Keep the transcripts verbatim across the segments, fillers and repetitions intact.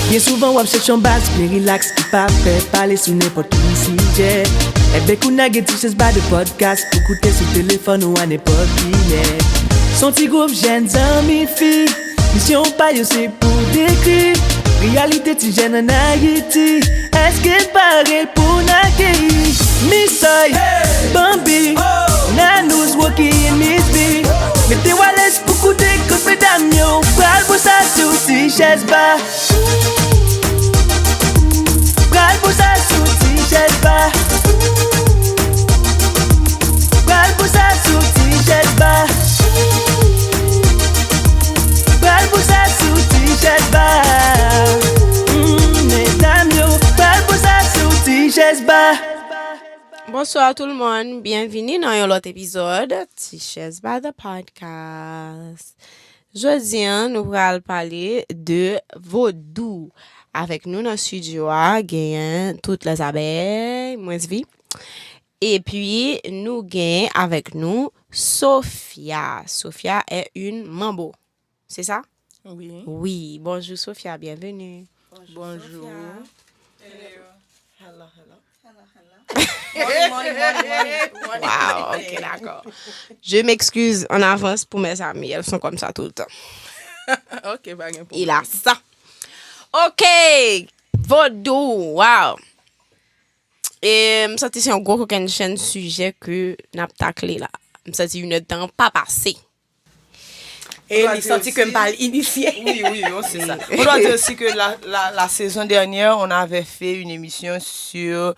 Byen souvan w ap chèche yon baz byen rilaks ki pa pè pale sou nenpòt ki sijè. Enben kounye a gen Ti Chèz Ba de podcast pou koute sou telefòn ou a nenpòt kilè. S on ti gwoup jèn zanmi fi, misyon pa yo se pou dekri reyalite ti jèn ann Ayiti. Èske n pare pou n akeyi Misoy, Bambi, Nanous, Rocky and Miss B? Mete w alèz pou koute gwoup medam yo pral boul sa sou Ti Chèz Ba. Pral boul sa sou Ti Chèz Ba. Pral boul sa sou Ti Chèz Ba. Pral boul sa sou Ti Chèz Ba. Mm, medam yo, pral boul sa sou Ti Chèz Ba. Bonsoir tout le monde, byenvini nan yon lòt epizòd Ti Chèz Ba The Podcast. Jodi a, nou pral pale de vodou. Avèk nou nan estidyo a, genyen tout lèzabèy, mwen vi. Epi, nou genyen avèk nou Sophia. Sophia est une mambo. C'est ça? Oui. Oui. Bonjour Sophia, bienvenue. Bonjour. Hello. Hello, hello. Hello, hello. Money, money, money, money. Wow, ok, d'accord. Je m'excuse en avance pour mes amis, elles sont comme ça tout le temps. Ok, pa gen pwoblèm. Il a ça. Ok, vodou, wow. E m santi se yon gwo kokennchenn sijè ke n ap takle la. M santi inèdtan an pa pase. E li santi ke m pa l inisye. Oui, oui, on sait ça. On doit dire aussi que la, la, la saison dernière, on avait fait une émission sur,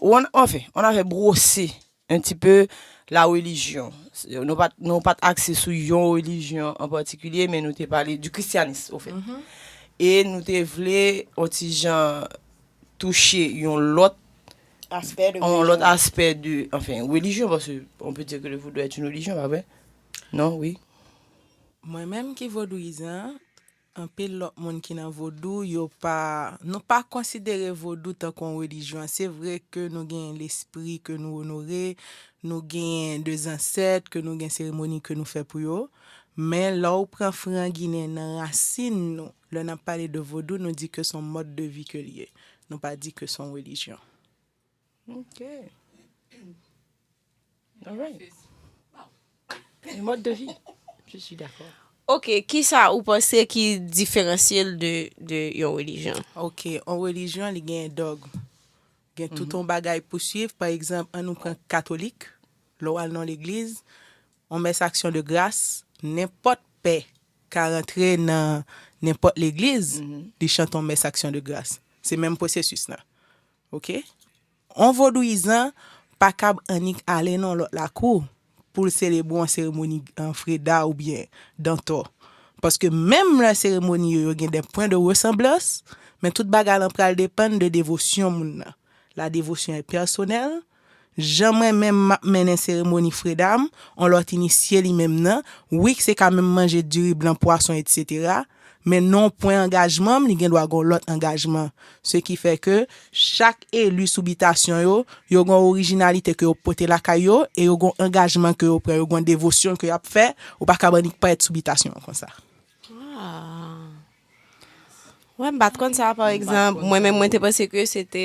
on, enfin, on avait brossé un petit peu la religion. Nou pa t, nou pa t akse sou yon religion an patikilye, men nou te pale du christianisme, au fait. E nou te vle, on ti jan, touche yon lòt, Aspè de yon lòt religion. Aspè de, enfin, religion, parce que on peut dire que le vodou est une religion, pa vre? Non, oui. Mwen menm ki vodouyizan, anpil lòt moun ki nan vodou, yo pa, nou pa konsidere vodou tankou yon relijyon. Se vre ke nou gen lespri ke nou onore, nou gen de zansèt, ke nou gen seremoni ke nou fè pou yo. Men lè w pran fran ginen nan rasin nou, lè n ap pale de vodou, nou di ke se yon mòd de vi ke l ye. Nou pa di ke se yon relijyon. Ok. All right. Un mode de vie. Je suis d'accord. Ok, kisa ou panse ki diferansye l de, de yon relijyon? Ok, yon relijyon, li gen dòg. Gen tout yon bagay pou swiv. Pa egzanp, ann nou pran katolik. Lè w al nan legliz, yon mès aksyon de gras, nenpòt pè ka rantre nan nenpòt legliz, li chante yon mès aksyon de gras. Se menm pwosesis la. Ok? On vodouyizan pa kab annik ale nan lòt lakou pou l selebre yon seremoni, an, freda oubyen dantò. Paske menm lè seremoni yo, yo gen de pwen de resanblans, men tout bagay lan pral depann de devosyon moun nan. La dévotion est personnelle. Jan mwen menm m ap mennen seremoni freda m, on lòt inisye li menm nan, wi, se ka menm manje diri blan, pwason, etsetera, men nan pwen angajman m, li gen dwa gen yon lòt angajman. Se ki fè ke chak eli sou bitasyon yo, yo gen yon orijinalite ke yo pote lakay yo, e yo gen yon angajman ke yo pran, yo gen yon devosyon ke y ap fè, ou pa kab annik parèt sou bitasyon an konsa. Ah. Wè, m pa t konn sa, pa egzanp. Mwen menm, mwen te panse ke se te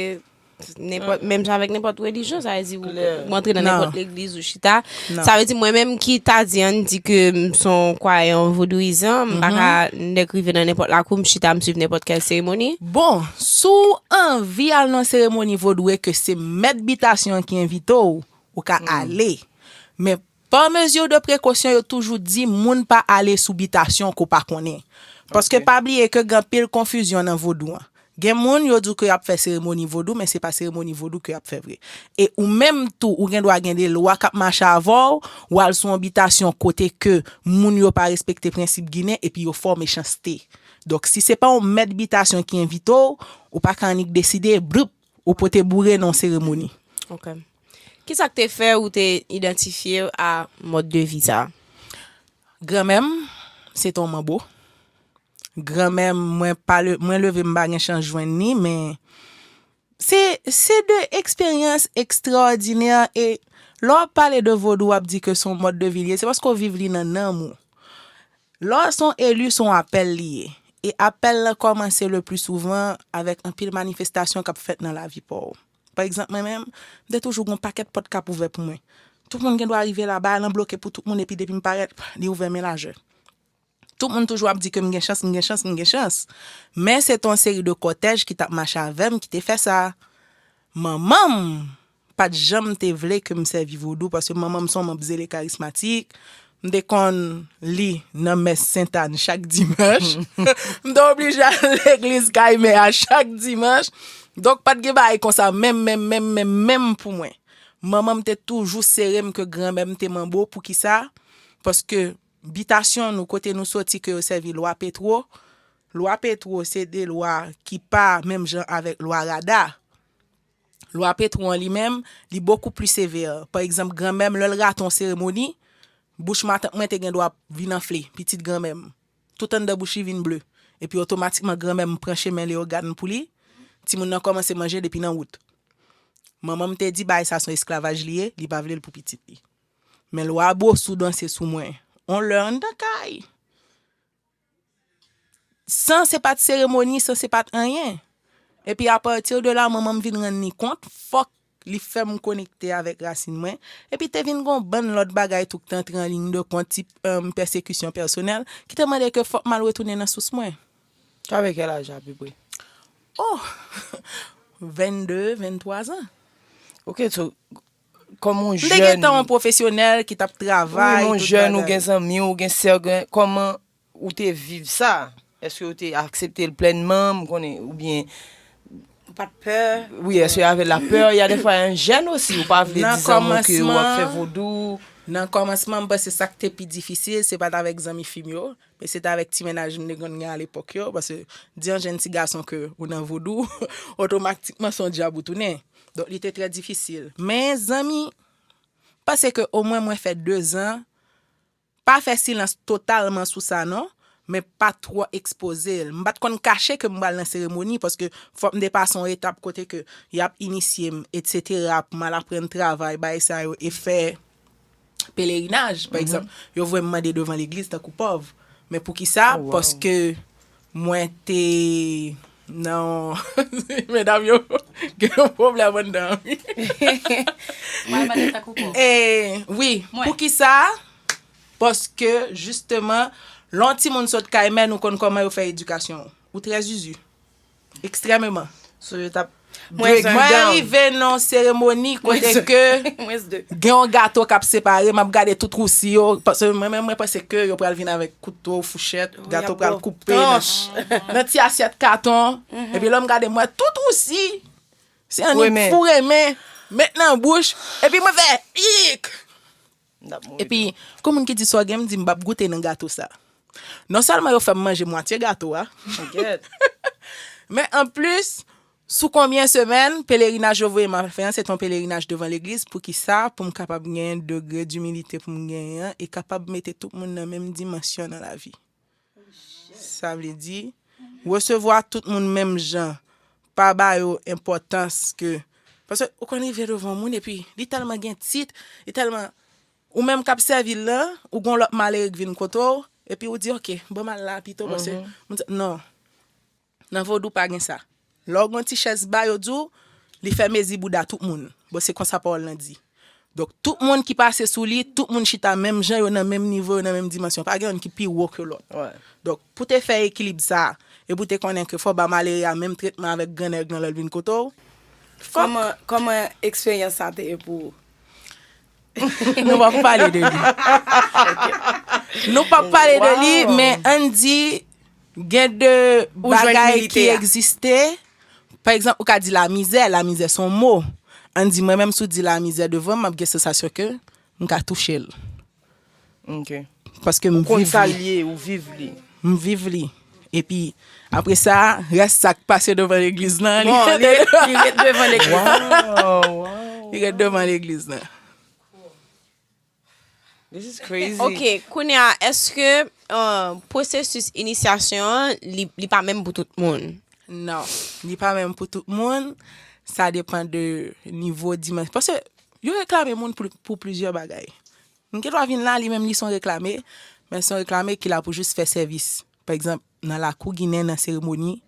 nenpòt, menm jan avèk nenpòt relijyon, sa vle di ou, ou antre nan nenpòt legliz, ou chita. Sa vle di mwen menm ki ta di, ann di ke m se yon kwayan vodouyizan, m pa ka nèk rive nan nenpòt lakou, m chita, m swiv nenpòt kèl seremoni. Bon, si w anvi al nan seremoni vodou e ke se mèt bitasyon an ki envite w, ou ka ale. Men pa mezi de prekosyon, yo toujou di moun pa ale sou bitasyon ke w pa konnen. Paske pa bliye ke gen anpil konfizyon nan vodou an. Gen moun, yo di w ke y ap fè seremoni vodou, men se pa seremoni vodou ke y ap fè vre. E ou menm tou, ou gen dwa gen de lwa k ap mache avè w, w al sou yon bitasyon kote ke moun yo pa respekte prensip ginen, epi yo fè w mechanste. Donk, si se pa yon mèt bitasyon ki envite w, ou pa ka annik deside, bloup, ou pote boure nan yon seremoni. Ok. Kisa k te fè ou te idantifye a mòd de vi sa a? Granmè m, se te yon manbo. Granmè m, mwen pa le, mwen leve m pa gen chans jwenn li, men se, se de eksperyans ekstraòdinè, e lè w ap pale de vodou, w ap di ke se yon mòd de vi l ye, se paske w viv li nan nanm ou. Lè w se yon eli, se yon apèl li ye. E apèl lan kòmanse le pli souvan avèk anpil manifestasyon k ap fèt nan lavi pa w. Pa egzanp, mwen menm, m te toujou gen yon pakèt pòt k ap ouvè pou mwen. Tout moun gen dwa rive la, bagay lan bloke pou tout moun, epi depi m parèt, li ouvè men lajè. Tout moun toujou ap di ke m gen chans, m gen chans, m gen chans. Men se te yon seri de kòtèj ki t ap mache avè m ki te fè sa. Manman m pa t janm te vle ke m sèvi vodou, paske manman m se yon manm zele karismatik. M te konn li nan mès Sentàn chak dimanch. M te oblije al legliz kay mè a chak dimanch. Donk, pa t gen bagay konsa menm, menm, menm, menm, menm pou mwen. Manman m te toujou sere m ke granmè m te manbo. Poukisa? Paske bitasyon nou, kote nou soti, ke yo sèvi lwa Petwo. Lwa Petwo se de lwa ki pa menm jan avèk lwa Rada. Lwa Petwo an li menm, li bokou pli sevè. Pa egzanp, granmè m, lè l rate yon seremoni, bouch matant mwen te gen dwa vin anfle, pitit granmè m. Tout anndan bouch li vin ble. Epi otomatikman, granmè m pran chemen Leyogàn pou li. Timoun nan kòmanse manje depi nan wout. Manman m te di bagay sa se yon esklavaj li ye, li pa vle l pou pitit li. Men lwa Bosou danse sou mwen. On lè anndan kay. San se pa t seremoni, san se pa t anyen. Epi apati de la, manman m vin rann li kont, fòk li fè m konekte avèk rasin mwen. Epi te vin gon bann lòt bagay tou ki te antre an liy de kont, tip, em, pèsekisyon pèsonèl, ki te mande ke fòk m al retounen nan sous mwen. Ou avè kèl aj apeprè? Oh! Vennde, venntwa zan. Ok, so, kòm yon jèn. M te gen tan yon pwofesyonèl ki t ap travay, tout bagay. Wi, yon jèn, ou gen zanmi, ou gen sè, gen, kòman ou te viv sa? Èske ou te aksepte l plènman, m konnen, oubyen ou pa t pè? Wi, èske avè la pè? Il y a des fois, un jeune aussi, ou pa vle di zanmi w ke w ap fè vodou. Nan kòmansman, m panse sa k te pi difisil, se pa t avèk zanmi fi m yo, men se t avèk ti mennaj m te konn gen alepòk yo, paske di yon jèn ti gason ke ou nan vodou, otomatikman se yon dyab ou tounen. Donk, li te trè difisil. Men zanmi, panse ke omwen mwen fè de zan, pa fè silans totalman sou sa non, men pa twò ekspoze l. M pa t konn kache ke m pral nan seremoni, paske fòk m te pase yon etap kote ke y ap inisye m, etsetera, pou m al aprann travay, bagay sa yo, e fè pelerinaj, pa egzanp. Yo voye m mande devan legliz tankou pòv. Men poukisa? Oh, wow. Paske mwen te nan medam yo gen yon pwoblèm anndan wi. Mwen mande tankou pòv. E, wi, poukisa? Paske, jisteman, lè yon timoun sot kay mè, nou konn kòman yo fè edikasyon. Ou trè zizi. Ekstrèmeman. So, yo t ap break you down. Mwen rive nan seremoni kote ke gen yon gato k ap separe, m ap gade tout wousi yo, paske mwen menm, mwen panse ke yo pral vin avèk kouto, fouchèt, gato pral koupe nan, nan ti asyèt katon, epi lè m gade, m wè tout wousi, se annik foure men, met nan bouch, epi mwen fè, ik! Epi, kou moun ki di sa w gen, m di m p ap goute nan gato sa. Non sèlman yo fè m manje mwatye gato a, men anplis, sou konbyen semèn, pelerinaj yo voye m al fè an, se te yon pelerinaj devan legliz. Poukisa? Pou m kapab genyen degre dimilite pou m genyen an e kapab mete tout moun nan menm dimansyon nan lavi. Sa vle di, resevwa tout moun menm jan, pa ba yo enpòtans ke, paske ou konn rive devan yon moun epi li tèlman gen tit, li tèlman, ou menm k ap sèvi l lan, ou gon lòt malere k vin kote w, epi ou di, "Ok, ban m al la pito, paske," non. Nan vodou pa gen sa. Lè w gen yon ti chèz ba, yo di w, li fè mezi bouda tout moun. Bon, se konsa pawòl lan di. Donk, tout moun ki pase sou li, tout moun chita menm jan, yo nan menm nivo, yo nan menm dimansyon. Pa gen youn ki pi wo ke lòt. Donk, pou te fè ekilib sa a, e pou te konnen ke fò w ba malere a menm tretman avèk grannèg lan lè l vin kote w, fòk. Kòman, kòman eksperyans sa te ye pou ou? Nou p ap pale de li. Nou p ap pale de li, men ann di, gen de bagay ki egziste. Pa egzanp, ou ka di lamizè, lamizè se yon mo. Ann di, mwen menm, si w di lamizè devan m, m ap gen sansasyon ke m ka touche l. Paske m viv li. Ou konn sa l ye, ou viv li. M viv li. Epi, apre sa, rès sa k pase devan legliz lan, li rete devan legliz lan. Li ret devan legliz lan. This is crazy. Ok, kounye a, èske, euh, pwosesis inisyasyon an, li, li pa menm pou tout moun? Non, li pa menm pou tout moun. Sa depann de nivo, dimansyon. Paske yo reklame moun pou, pou plizyè bagay. M gen dwa vin la, li menm li se yon reklame. Men se yon reklame ki la pou jis fè sèvis. Pa egzanp, nan lakou Ginen, nan seremoni,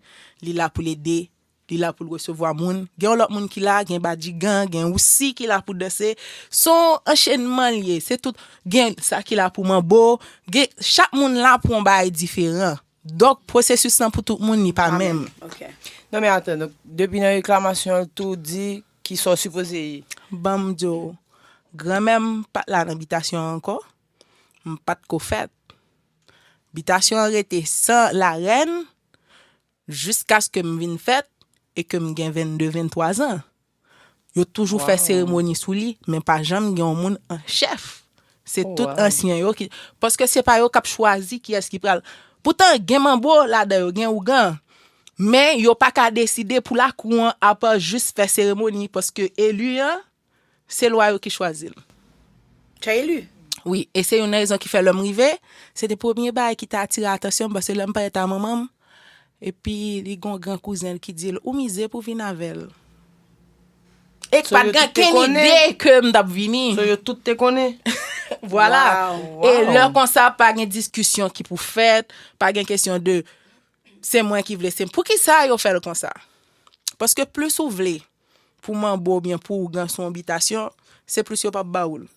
li la pou l ede, li la pou l resevwa moun. Gen yon lòt moun ki la, gen badjigan, gen ousi ki la pou danse. Se yon anchenman l ye. Se tout, gen sa ki la pou manbo. Gen, chak moun la pou yon bagay diferan. Donk, pwosesis lan pou tout moun, li pa menm. Ok. Non, men atann, donk, depi nan reklamasyon, l tou di ki sa w sipoze ye. Ban m di w, granmè m pa t la nan bitasyon an ankò. M pa t ko fèt. Bitasyon an rete san larèn jiskaske m vin fèt e ke m gen vennde, venntwa zan. Yo toujou fè seremoni sou li, men pa janm gen yon moun an chèf. Se tout ansyen yo ki. Paske se pa yo k ap chwazi kiyès ki pral. Poutan, gen manbo ladan yo, gen ougan. Men yo pa ka deside pou lakou an apa jis fè seremoni, paske eli an, se lwa yo ki chwazi l. Chè eli? Wi, e se youn nan rezon ki fè lè m rive, se te premye bagay ki te atire atansyon m, paske lè m parèt a manman m, epi li gon gran kouzen l ki di l, ou mize pou vin avè l. E k pa t gen kenn ide ke m t ap vini. So yo tout te konnen? Vwala. E lè konsa, pa gen diskisyon ki pou fèt, pa gen kesyon de se mwen ki vle, se poukisa yo fè l konsa? Paske plis ou vle pou manbo oubyen pou ougan sou yon bitasyon, se plis yo p ap ba ou l.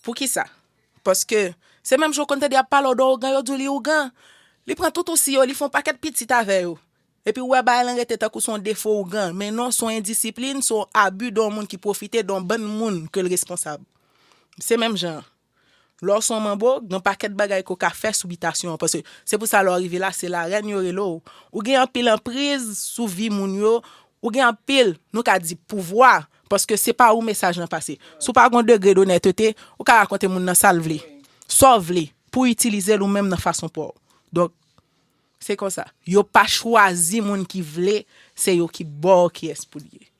Poukisa? Paske se menm jan w konn tande y ap pale w de ougan, yo di w li ougan. Li pran tout ousi yo, li fè yon pakèt pitit avè yo. Epi ou wè bagay lan rete tankou se yon defo ougan. Men non, se yon endisiplin, se yon abi de yon moun ki pwofite de yon bann moun ke l responsab. Se menm jan an. Lè w se yon manbo, gen yon pakèt bagay ke w ka fè sou bitasyon an. Paske se pou sa lè w rive la, se larèn yo rele w. Ou gen anpil anpriz sou vi moun yo. Ou gen anpil, nou ka di, pouvwa. Paske se pa ou mesaj lan pase. Si w pa gen yon degre donètete, ou ka rakonte moun nan sa l vle, sa w vle, pou w itilize l ou menm nan fason pa w. Donk, se konsa. Yo pa chwazi moun ki vle, se yo ki ba w kiyès pou l ye.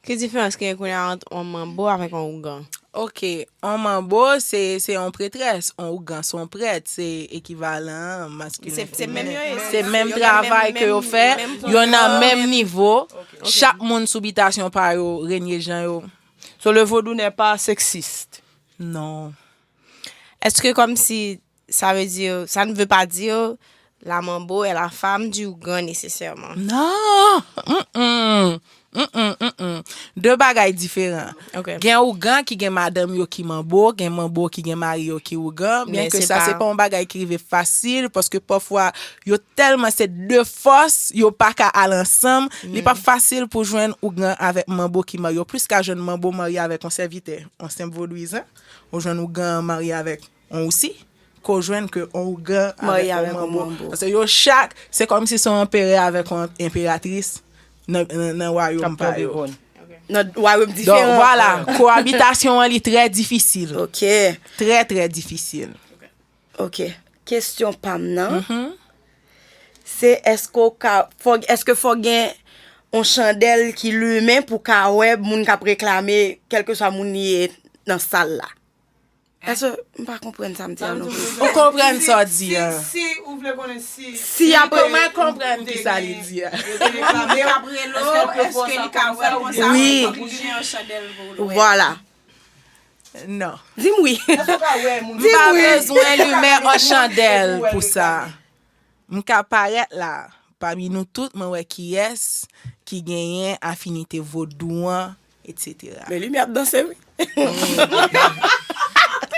Ki diferans ki gen kounye a ant yon manbo avèk yon ougan? Ok, yon manbo se se yon pretrès, yon ougan se yon prèt, se ekivalan maskilen feminen. Se menm travay ke yo fè, yo nan menm nivo, chak moun sou bitasyon pa yo renye jan yo. So le vodou n'est pas sexiste? Non. Est-ce que comme si ça veut dire, ça ne veut pas dire la manbo est la femme du ougan nécessairement? Non! Mm-mm. Mm-mm, mm-mm. De bagay diferan. Gen ougan ki gen madanm yo ki manbo, gen manbo ki gen mari yo ki ougan. Byen ke sa, se pa yon bagay ki rive fasil, paske pafwa, yo tèlman se de fòs, yo pa ka al ansanm. Li p ap fasil pou jwenn ougan avèk manbo ki marye. Ou plis ka jwenn manbo marye avèk yon sèvitè, yon senp vodouyizan. Ou jwenn ougan marye avèk yon ousi, ke w jwenn ke yon ougan avèk yon manbo. Paske yo chak, se kòmsi se yon anperè avèk yon enperatris nan, nan, nan wayòm pa yo. Nan wayòm diferan. Donk, vwala, koabitasyon an li trè difisil. Ok. Trè, trè difisil. Ok. Kesyon pa m nan, se èske w ka, fò, èske fò gen yon chandèl ki limen pou ka wè moun k ap reklame, kèlkeswa moun li ye nan sal la? Èske, m pa konprann sa m di a non plis. Ou konprann sa w di a. Si ou vle konnen si. Si y ap. Mwen konprann ki sa li di a. Yo te reklame, y ap rele w, èske li ka wè w konsa? Wi. Bouji an chandèl pou l wè. Vwala. Non. Di m wi. Èske w ka wè moun? M pa bezwen limen an chandèl pou sa. M ka parèt la, pami nou tout, mwen wè kiyès ki genyen afinite vodou an, etsetera. Men limyè ap danse, wi.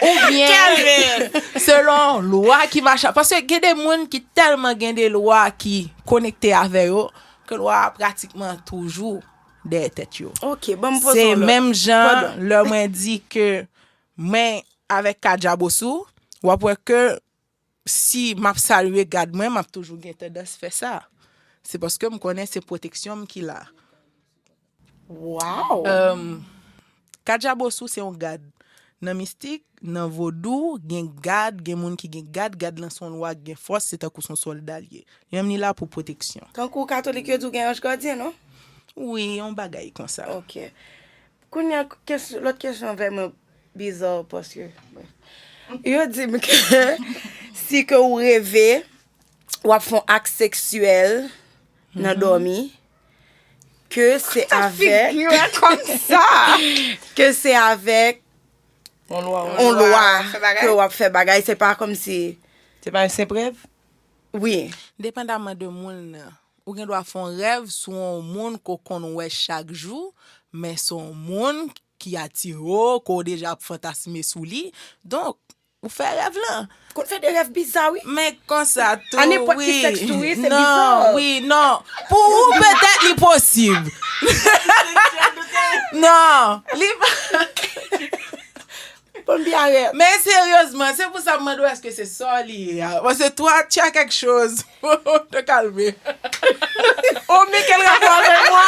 Oubyen, selon lwa ki mache. Paske gen de moun ki tèlman gen de lwa ki konekte avè yo, ke lwa a pratikman toujou dèyè tèt yo. Ok, ban m poze Se yon lòt. Menm jan, lè mwen di ke mwen avèk Kadjabosou, w ap wè ke si m ap salye gad mwen, m ap toujou gen tandans fè sa. Se paske m konnen se pwoteksyon m ki la. Wow. Um, Kadjabosou se yon gad. Nan mistik, nan vodou, gen gad, gen moun ki gen gad, gad lan se yon lwa ki gen fòs, se tankou se yon sòlda l ye. Li menm li la pou pwoteksyon. Tankou katolik yo di w gen anj gadyen, non? Wi, yon bagay konsa. Ok. Kounye a, kes- lòt kesyon vrèman biza paske, bon. Yo di m ke si ke ou reve, w ap fè yon ak seksyèl nan dòmi, ke se avèk, Figure comme ça. ke se avèk Yon lwa, yon lwa fè bagay? Ke w ap fè bagay, se pa kòmsi. Se pa yon senp rèv? Wi. Depandaman de moun nan. Ou gen dwa fè yon rèv sou yon moun ke w konn wè chak jou, men se yon moun ki atire w, ke w deja ap fantasme sou li. Donk, ou fè rèv lan. Konn fè de rèv biza, wi. Men konsa tou, A nenpòt ki wi. Sèks tou, wi, se Non, bizarre. Wi, non. Pou ou, petèt li posib. Non, li pa. Bon, byen rèv. Men seryezman, se pou sa m mande w èske se sa li ye a. Paske toi, tu as quelque chose. Te kalme. Oh, men quel rapport avec moi?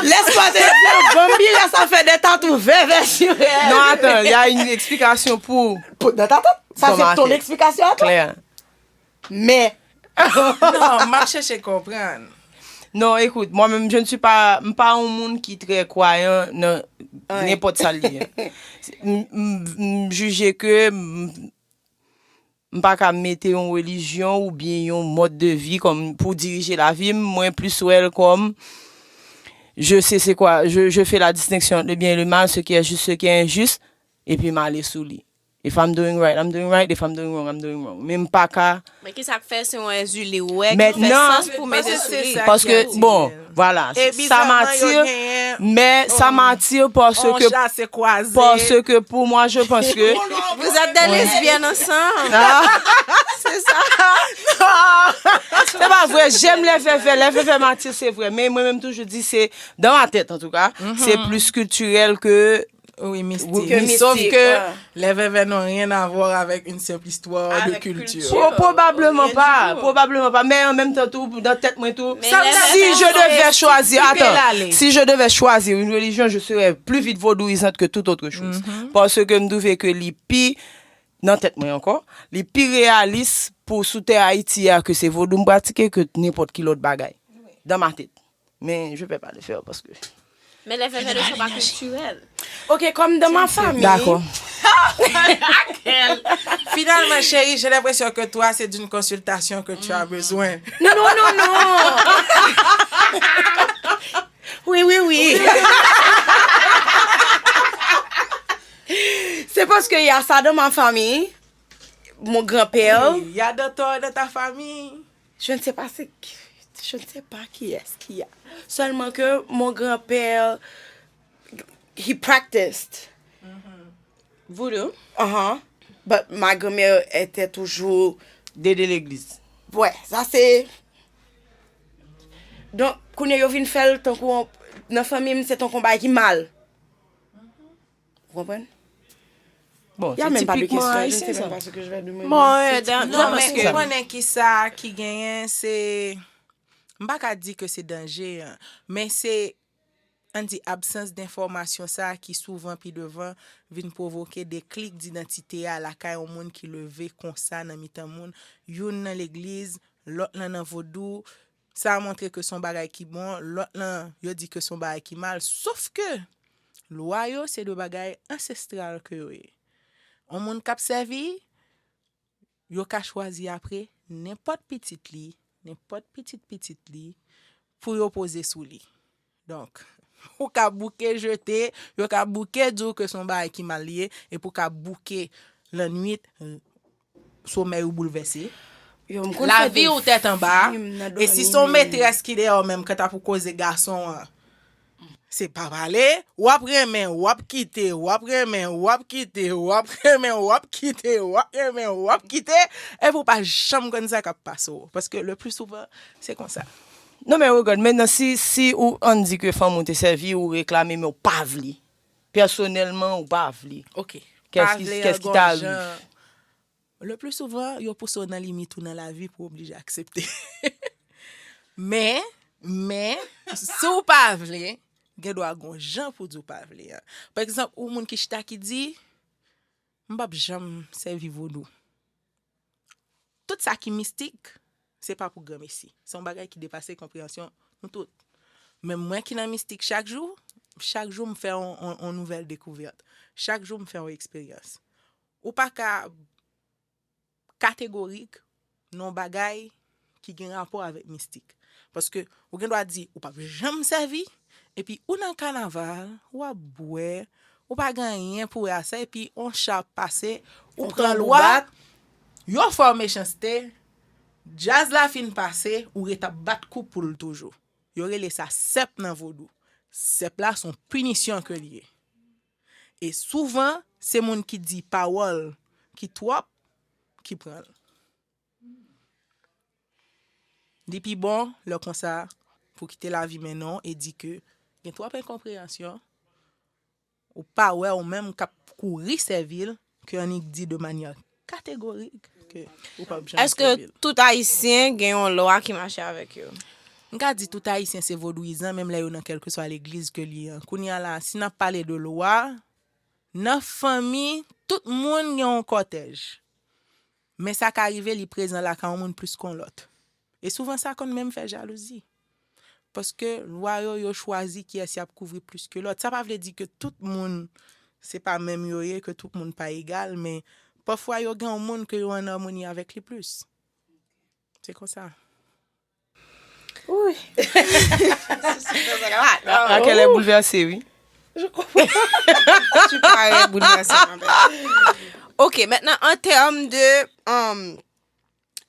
Lès pa te di, bon, byen sa fè de tatou vè vè sirè. Non, attends, il y a une explication pour. Pou nan tatou. Sa Dans se ma ton tête. Eksplikasyon a tou. Claire. Men Non, m ap chèche konprann. Non, écoute, moi-même, je ne suis pas, m pa yon moun ki trè kwayan nan Anyen. Nenpòt sa l ye. M, m, m jije ke m, m pa ka mete yon relijyon oubyen yon mòd de vi kòm pou dirije lavi m. Mwen plis wè l kòm je sais c'est quoi, je, je fais la distinction entre le bien et le mal, ce qui est juste, ce qui est injuste, epi m ale sou li. If I'm doing right, I'm doing right. If I'm doing wrong, I'm doing wrong. Men m pa ka. Men ki sa k fè se yon èzili ou wè Men ki fè non. Sans pou mete sou li? Paske, bon, voilà, E sa bizarman, yo m'attire, genyen men sa m'attire parce On que, chassé croisé. Parce que pour moi, je pense que. Vous êtes des lesbiennes ensemble. Ah, c'est ça. C'est pas vrai, j'aime les vèvè, les vèvè m'attirent, c'est vrai. Men mwen menm toujou di se, dans ma tête en tout cas, c'est plus culturel que Oui, mystique. Que Sauf mystique, que ouais. Les Vèvè n'ont rien à voir avec une simple histoire de Avec culture. culture. Pro- probablement Rien du pas, tout. Probablement pas. Mais en même temps, tout, dans tête, moi, tout. Mais les Si Vèvè je devais choisir, tu peux attends, aller. Si je devais choisir une religion, je serais plus vite vodouisante que toute autre chose. Parce que m trouve que li pi, nan tèt mwen ankò, li pi réaliste pour sou tè Ayiti a ke se vodou m pratike ke n'importe ki lòt bagay. Dans ma tête. Mais je peux pas le faire parce que. Men les Vèvè ne sont pas culturels. Ok, comme dans ma famille. D'accord. Finalement, chérie, j'ai l'impression que toi, c'est d'une consultation que tu as besoin. Non, non, non, non. Oui, oui, oui. C'est parce qu'il y a ça dans ma famille. Mon grand-père, Il y a de tort dans ta famille. Je ne sais pas c'est qui, je ne sais pas qui est-ce qu'il y a. Seulement que mon grand-père, he practiced. Voodoo. Uh-huh. But ma grand-mère était toujours. Dede legliz. Ouais, ça c'est. Donk, kounye yo vin fè l tankou yon- nan fanmi m, se tankou yon bagay ki mal. Ou konprann? Bon, Il y a c'est même pas de typiquement question, je ne sais haïtien, même ça. Pas ce que je vais demander. Bon, euh, dans- Non, dans- men c'est ça. Ou konnen ki sa ki genyen, se. M pa ka di ke se danje an, men se, ann di, absans de enfòmasyon sa a ki souvan pi devan vin pwovoke deklik de idantite a lakay yon moun ki leve konsa nan mitan moun, youn nan legliz, lòt lan nan vodou. Sa a montre ke se yon bagay ki bon, lòt lan, yo di ke se yon bagay ki mal. Sof ke lwa yo, se de bagay ansestral ke yo ye. Yon moun k ap sèvi, yo ka chwazi apre nenpòt pitit li, nenpòt pitit pitit li, pou yo poze sou li. Donk, ou ka bouke jete, yo ka bouke di w ke se yon bagay ki mal li ye, epi w ka bouke lannwit, somèy ou boulvèse. Yo, m konn La fè vi de ou tèt anba. Fim nan E si dòmi, se yon men- metrès ki dèyè w menm, kan t ap ou koze gason an, se pa pale, w ap renmen, w ap kite, w ap renmen, w ap kite, w ap renmen, w ap kite, w ap renmen, w ap kite, epi w pa janm konn sa k ap pase w. Paske le pli souvan, se konsa. Non, men regarde, maintenant, si, si ou ann di ke fanm ou te sèvi, ou reklame, men ou pa vle. Pèsonèlman, ou pa vle. Ok. Qu'est-ce Pa qui- vle qu'est-ce qui an t'arrive? Jan. Le pli souvan, yo pouse w nan limit ou nan lavi pou w oblije aksepte. Men, men, si w pa vle, gen dwa gon jan pou di w pa vle an. Pa egzanp, ou moun ki chita ki di, m p ap janm sèvi vodou. Tout sa ki mistik, se pa pou granmesi. Se yon bagay ki depase konpreyansyon nou tout. Men mwen ki nan mistik chak jou, chak jou m fè yon, yon, yon nouvèl dekouvèt. Chak jou m fè yon eksperyans. Ou pa ka kategorik nan yon bagay ki gen rapò avèk mistik. Paske ou gen dwa di ou p ap janm sèvi, Epi ou nan kanaval, w ap bwè, ou pa gen anyen pou wè a sa, epi on cha ap pase, ou pran lwa, yo fè w mechanste, djaz la fin pase, ou ret ap bat kou pou l toujou. Yo rele sa sèp nan vodou. Sèp la se yon pinisyon ke l ye. E souvan, se moun ki di pawòl ki twòp ki pran l. Li pi bon, lè konsa, pou kite lavi mennen w e di ke gen twòp enkonpreyansyon, ou pa wè ou menm k ap kouri sèvi l, ke annik di de manyè kategorik ke ou p ap janm sèvi l. Èske tout Ayisyen gen yon lwa ki mache avèk yo? M ka di tout Ayisyen se vodouyizan, menm lè yo nan kèlkeswa legliz ke l ye an. Kounye a la, si n ap pale de lwa, nan fanmi, tout moun gen yon kòtèj. Men sa ka rive li prezan lakay yon moun plis ke yon lòt. E souvan sa konn menm fè jalouzi. Paske lwa yo, yo chwazi kiyès y ap kouvri plis ke lòt. Sa pa vle di ke tout moun se pa menm yo ye, ke tout moun pa egal, men pafwa yo gen yon moun ke yo an amoni avèk li plis. Se konsa. Wi. Raquel est bouleversée, oui. Je comprends. Tu parais bouleversée, ma belle. Ok, maintenant, en termes de. Um,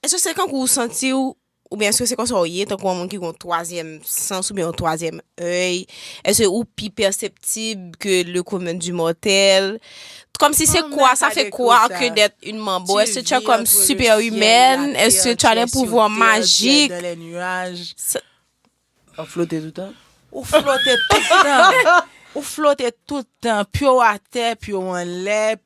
est-ce que c'est quand vous sentez ou, ou bien est-ce que c'est comme ça, vous êtes comme un monde qui a un troisième sens ou bien un troisième œil? Est-ce que ou plus perceptible que le commun du mortel? Comme si c'est quoi, ça fait quoi que d'être une mambo? Est-ce que tu es comme super humaine? Est-ce que tu as des pouvoirs magiques? Ou flote tout tan? Ou flote tout tan. Ou flote tout tan. Pye w atè, pye w anlè.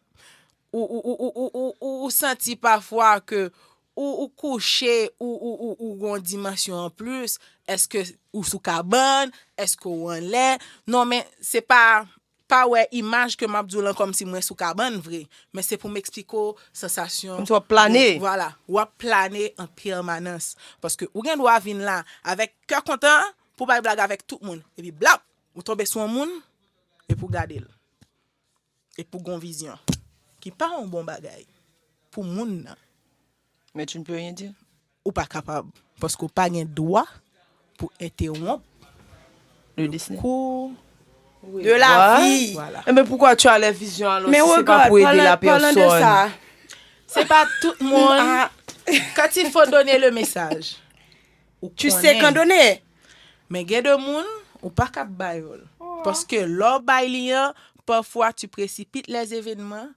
Ou, ou, ou, ou, ou, ou, ou santi pafwa ke ou, ou kouche, ou, ou, ou, ou gon dimansyon anplis. Èske ou sou kabann? Èske w anlè? Non, men se pa pa wè imaj ke m ap di w lan kòmsi mwen sou kabann vre, men se pou m eksplike w sansasyon. Kòmsi w ap plane. Vwala, w ap plane an pèmanans. Paske ou gen dwa vin la avèk kè kontan pou bay blag avèk tout moun. Epi blap, ou tonbe sou yon moun, epi w gade l. Epi w gon vizyon. Ki pa yon bon bagay pou moun nan. Mais tu ne peux rien dire. Ou pa kapab. Paske w pa gen dwa pou entewonp le destin. Kou de la vi. Voilà. Eh ben pourquoi tu as les visions alors si c'est pas pour aider la personne? C'est pas tout le monde. Quand il faut donner le message. Tu sais quand donner. Men gen de moun, ou pa kap bay yo l. Paske lè w bay li an, parfois tu précipites les événements,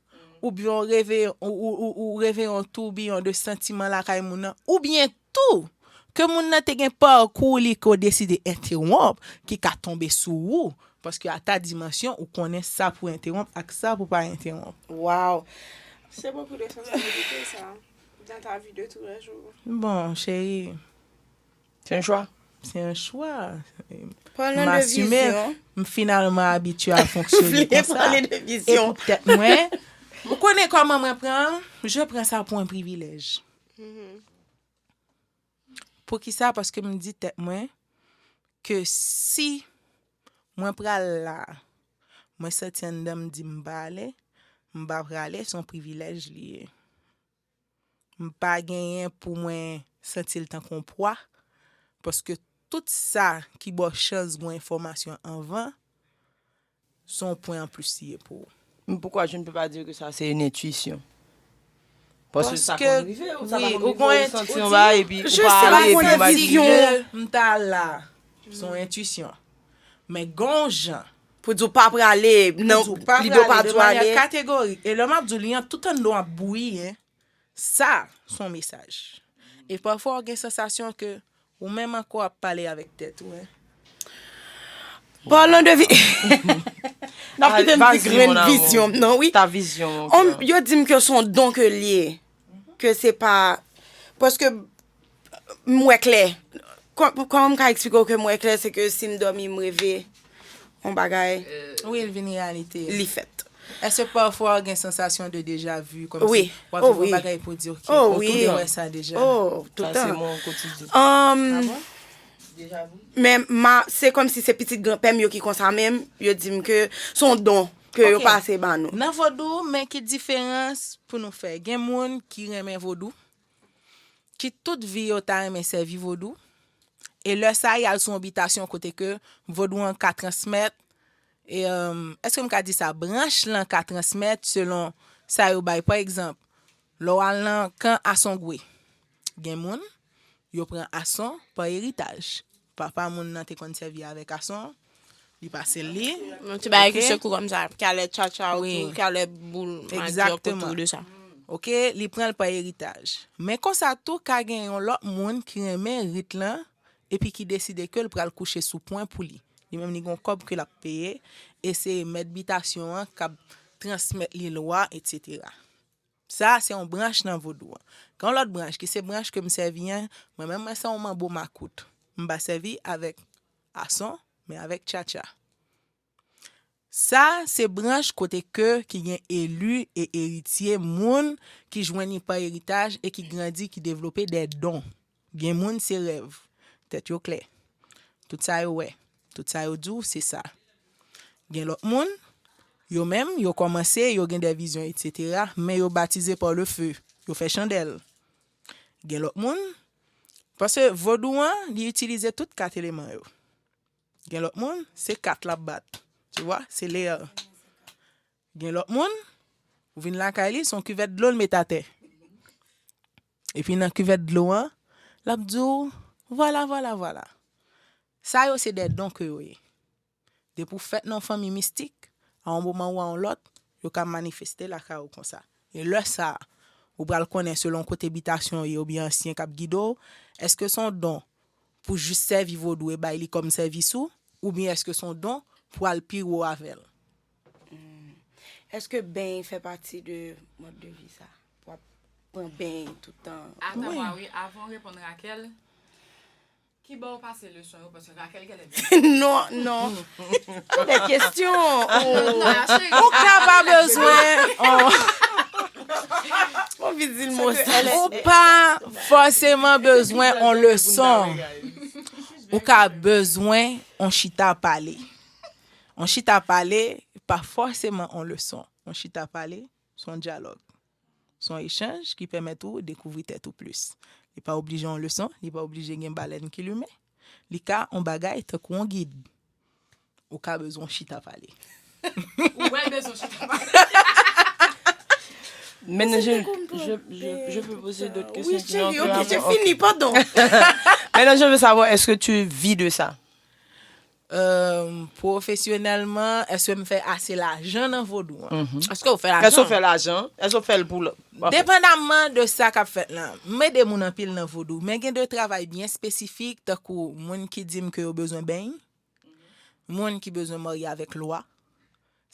oubyen w reve, ou, ou, ou, ou reve yon toubiyon de santiman lakay moun nan, oubyen tou, ke moun nan te gen pakou li ke w deside entewonp, ki ka tonbe sou ou, paske a ta dimansyon, ou konnen sa pou entewonp ak sa pou pa entewonp. Wow. C'est beaucoup de sensibilité, ça, dans ta vie de tous les jours. Bon, chérie. C'est un choix. C'est un choix. Parlant de vision. M finalman abitye a fonksyone konsa. Parler de vision. Pou tèt mwen, ou konnen kòman mwen pran, je prends ça pour un privilège. Poukisa? Paske m di tèt mwen ke si mwen pral la, mwen santi anndan m di m pa ale, m pa prale, se yon privilèj li ye. M pa genyen pou mwen santi l tankou yon pwa, paske tout sa ki ba w chans gon enfòmasyon anvan, se yon pwen anplis li ye pou ou. Mais pourquoi je ne peux pas dire que ça c'est une intuition? Paske sa konn rive, ou sa pa konn rive, ou santi yon bagay epi ou pa ale epi yon bagay. M ta la. Se yon entwisyon. Men gon jan. Pou di w pa prale, non, li do pa di w ale. Kategorik. E lè m ap di w li an tout anndan w ap bouyi, en. Sa, se yon mesaj. E pafwa w gen sansasyon ke ou menm ankò ap pale avèk tèt ou, en. Parlons de vi... N ap kite m di grenn vizyon m nan, wi. Ta vizyon, mon cœur. Yo di m ke se yon don ke l ye. Ke se pa... Paske m wè klè. Kòman m ka eksplike w ke m wè klè, se ke si m dòmi, m reve yon bagay. Wi, l vin reyalite. Li fèt. Èske pafwa w gen sansasyon de deja vu, kòmsi w ap viv yon bagay pou w di, ok, ou te wè sa deja? Oh, tout tan. Sa se mon quotidien. Um, men ma, se kòmsi se pitit granpè m yo ki konsa menm, yo di m ke se yon don ke yo pase ba nou. Nan vodou, men ki diferans pou nou fè. Gen moun ki renmen vodou, ki tout vi yo ta renmen sèvi vodou, E lè sa, y al sou yon bitasyon kote ke vodou an ka transmèt, e, èske m ka di sa, branch lan ka transmèt selon sa yo bay. Pa egzanp, lè w al nan kan Asongwe, gen moun, yo pran ason pa eritaj. Papa moun nan te konn sèvi avèk ason, li pase l li. Yon ti bagay ki sekou kòm sa, ki alè tchatcha otou, ki alè boul madyòk otou de sa. Ok, li pran l pa eritaj. Men konsa tou, ka gen yon lòt moun ki renmen rit lan, epi ki deside ke l pral kouche sou pwen pou li. Li menm, li gon kòb ke l ap peye, e se mèt bitasyon an k ap transmèt li lwa, etsetera. Sa, se yon branch nan vodou an. Gen yon lòt branch ki se branch ke m sèvi an, mwen menm, mwen se yon manbo makout. M pa sèvi avèk ason, men avèk tchatcha. Sa, se branch kote ke ki gen eli e eritye, moun ki jwenn li pa eritaj e ki grandi, ki devlope de don. Gen moun, se rèv. Tèt yo klè. Tout sa yo wè, tout sa yo di w, se sa. Gen lòt moun, yo menm, yo kòmanse, yo gen de vizyon, etsetera, men yo batize pa le feu, yo fè chandèl. Gen lòt moun, paske vodou an, li itilize tout kat eleman yo. Gen lòt moun, se kat l ap bat. Tu vois, se lè. Gen lòt moun, ou vin lakay li, se yon kivèt dlo l met atè. Epi nan kivèt dlo an, l ap di w, vwala, vwala, vwala. Sa yo se de don ke yo ye. Depi w fèt nan yon fanmi mistik, a yon moman ou a yon lòt, yo ka manifeste lakay ou konsa. E lè sa a, ou pral konnen selon kote bitasyon w ye oubyen ansyen k ap gide w, èske se yon don pou jis sèvi vodou e bay li kòm sèvis ou, oubyen èske se yon don pou al pi wo avè l? Èske beny fè pati de mòd de vi sa? Pou ap pran beny tout tan? Atann, wi, avan w reponn Raquel, ki bò w pase leson yo, paske Raquel genlè. Non, non. Tout de kesyon. Ou ka pa bezwen. Ou vin di l mo sa. Ou pa fòseman bezwen yon leson. Ou ka bezwen yon chita pale. Yon chita pale pa fòseman yon leson. Yon chita pale, se yon dyalòg. Se yon echanj ki pèmèt ou dekouvri tèt ou plis. Li pa oblije yon leson, li pa oblije gen balèn ki limen. Li ka yon bagay tankou yon gid. Ou ka bezwen yon chita pale. Ou wè bezwen chita pale. Maintenant, je, je, je, je peux poser d'autres questions. Oui, chérie, ok, j'ai fini, pardon. Maintenant, je veux savoir, est-ce que tu vis de ça? Euh, profesyonèlman, èske m fè ase lajan nan vodou an? Èske w fè lajan? Èske w fè lajan? Èske w fè l pou l? Depandamman de sa k ap fèt lan, m ede moun anpil nan vodou, men gen de travay byen espesifik, tankou moun ki di m ke yo bezwen beny, moun ki bezwen marye avèk lwa.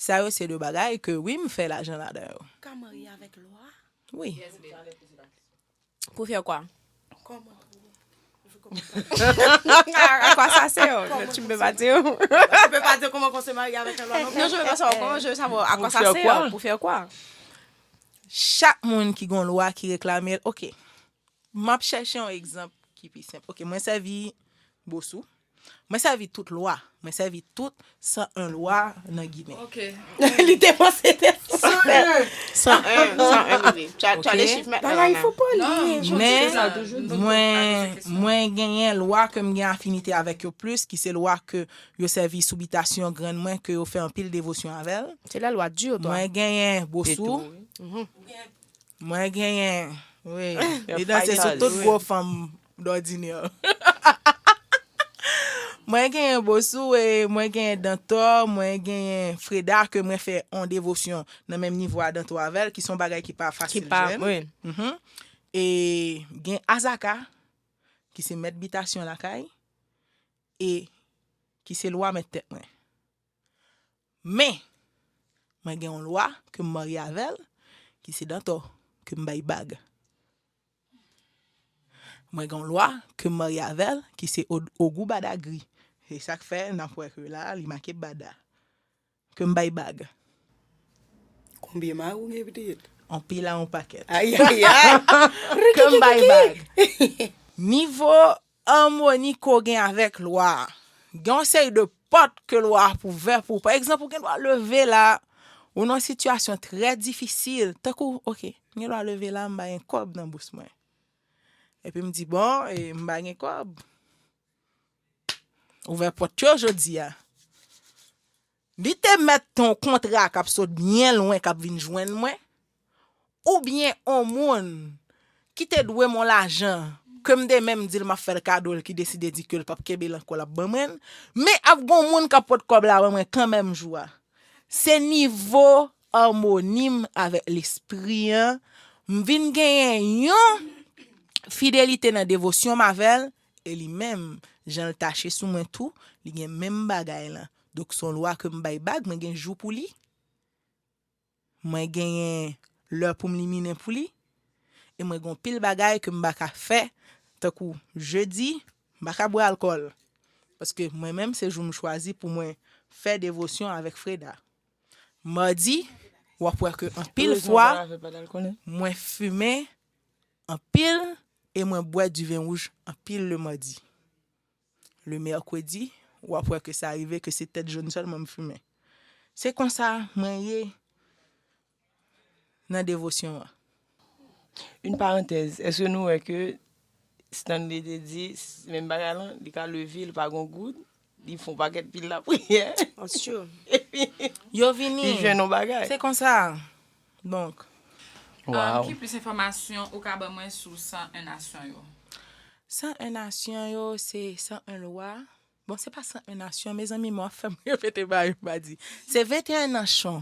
Sa yo se de bagay ke wi, m fè lajan ladan yo. Ka marye avèk lwa? Wi. Pour faire quoi? Comment? À quoi ça sert? Tu peux pas dire. Tu peux pas dire comment qu'on se marie avec un loi non plus. Non, je veux pas savoir comment, je veux savoir à quoi ça Pour faire sert. Quoi? Pour faire quoi? Chak moun ki gon lwa ki reklame l, ok. M ap chèche yon egzanp ki pi senp. Ok, mwen sèvi Bosou. Mwen sèvi tout lwa. Mwen sèvi tout san en lwa nan Ginen. Ok. Li te panse te San en, san en, bebe. Tu as, tu as les Ok. chiffres maintenant. Bagay, fò pa Non, li. je Men, dis ça, toujours mwen, poser question. Mwen genyen lwa ke m gen afinite avèk yo plis, ki se lwa ke yo sèvi sou bitasyon grann mwen, ke yo fè anpil devosyon avè l. C'est la loi dure, toi. Mwen genyen Bosou. Mwen genyen, wi. Li danse sou tout gwo fanm dòdinè. Mwen genyen Bosou, e mwen genyen Dantò, mwen genyen Freda, ke mwen fè on devosyon nan menm nivo a Dantò avè l, ki se yon bagay ki pa fasil Ki pa, jwenn. Wi. Mhm. E gen Azaka, ki se mèt bitasyon lakay, e ki se lwa mèt tèt mwen. Men, mwen gen yon lwa ke m marye avè l, ki se Dantò, ke m bay bag. Mwen gen yon lwa ke m marye avè l, ki se Od-, Ogou Badagri. Se sa k fè n ap wè ke la, li make Bada. Ke m bay bag. Konbyen mari ou gen pitit? Anpil a yon pakèt. Ay, ay, ay. Ke m bay bag. Nivo amoni ke w gen avèk lwa a. Gen yon seri de pòt ke lwa a ap ouvè pou ou. Pa egzanp, ou gen dwa leve la, ou nan yon sitiyasyon trè difisil. Tankou, ok, m gen dwa leve la, m pa gen kòb nan bous mwen. Epi m di, bon, e, m pa gen kòb. Ouvè pòt yo jodi a. Li te mèt yon kontra k ap sot byen lwen k ap vin jwenn mwen, oubyen yon moun ki te dwe m yon lajan ke m te menm di l m ap fè l kado l ki deside di ke l p ap kenbe l ankò l ap ban mwen l, men ap gen yon moun k ap pot kòb la ban mwen kanmenm jou a. Se nivo amoni m avèk lespri an. M vin genyen yon fidelite nan devosyon m avè l, e li menm, jan l tache sou mwen tou, li gen menm bagay lan. Donk, se yon lwa ke m bay bag, mwen gen jou pou li, mwen genyen lè pou m liminen pou li, e mwen gen yon pil bagay ke m pa ka fè, tankou jedi, m pa ka bwè alkòl. Paske mwen menm, se jou m chwazi pou mwen fè devosyon avèk Freda. Madi, w ap wè ke anpil fwa, mwen fimen anpil e mwen bwè diven wouj anpil le madi. Le mèkredi, w ap wè ke sa rive ke se tèt jòn sèlman m fimen. Se konsa mwen ye nan devosyon an. Une parenthèse, èske nou wè ke Stanley te di menm bagay lan, li ka leve, li pa gon goud, li fè yon pakèt pil lapriyè. That's true. Yo vini. Li jwenn yon bagay. Se konsa. Donk, Ki plis enfòmasyon ou ka ban mwen sou san en nasyon yo? San en nasyon yo, se san en lwa. Bon, se pa san en nasyon, mezanmi, mwen ap fè m repete bagay yo pa di. Se venteyen nasyon,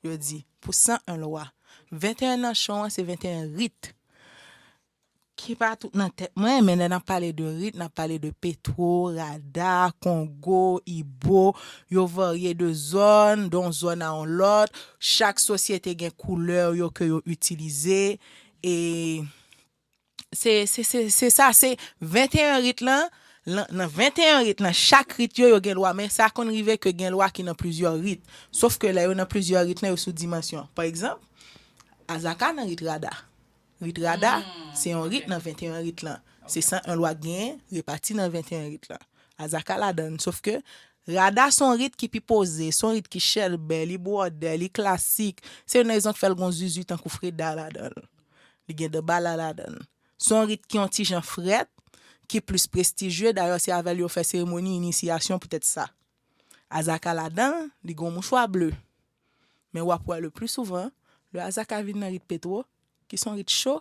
yo di, pou san en lwa. Venteyen nasyon an, se venteyen rit. Ki pa tout nan tèt mwen, men lè n ap pale de rit, n ap pale de Petwo, Rada, Kongo, Ibo, yo varye de zòn, de yon zòn a yon lòt, chak sosyete gen koulè yo ke yo itilize, e se se se se sa, se venteyen rit lan, lan- nan venteyen rit lan, chak rit yo, yo gen lwa, men sa konn rive ke gen lwa ki nan plizyè rit, sof ke lè yo nan plizyè rit lan, yo sou dimansyon. Pa egzanp, Azaka nan rit Rada. Rit Rada, se yon rit nan venteyen rit lan. Se san en lwa k genyen, repati nan venteyen rit lan. Azaka ladan l, sof ke Rada se yon rit ki pi poze, se yon rit ki chèlbè, li bwòdè, li klasik. Se youn nan rezon k fè l gen yon zuzu tankou Freda ladan l. Li gen Danbala ladan l. Se yon rit ki yon ti jan frèt, ki plis prestijye, dayè se avè l yo fè seremoni inisyasyon poutèt sa. Azaka ladan l, li gen yon mouchwa ble. Men w ap wè le pli souvan, lè Azaka vin nan rit Petwo, ki se yon rit cho,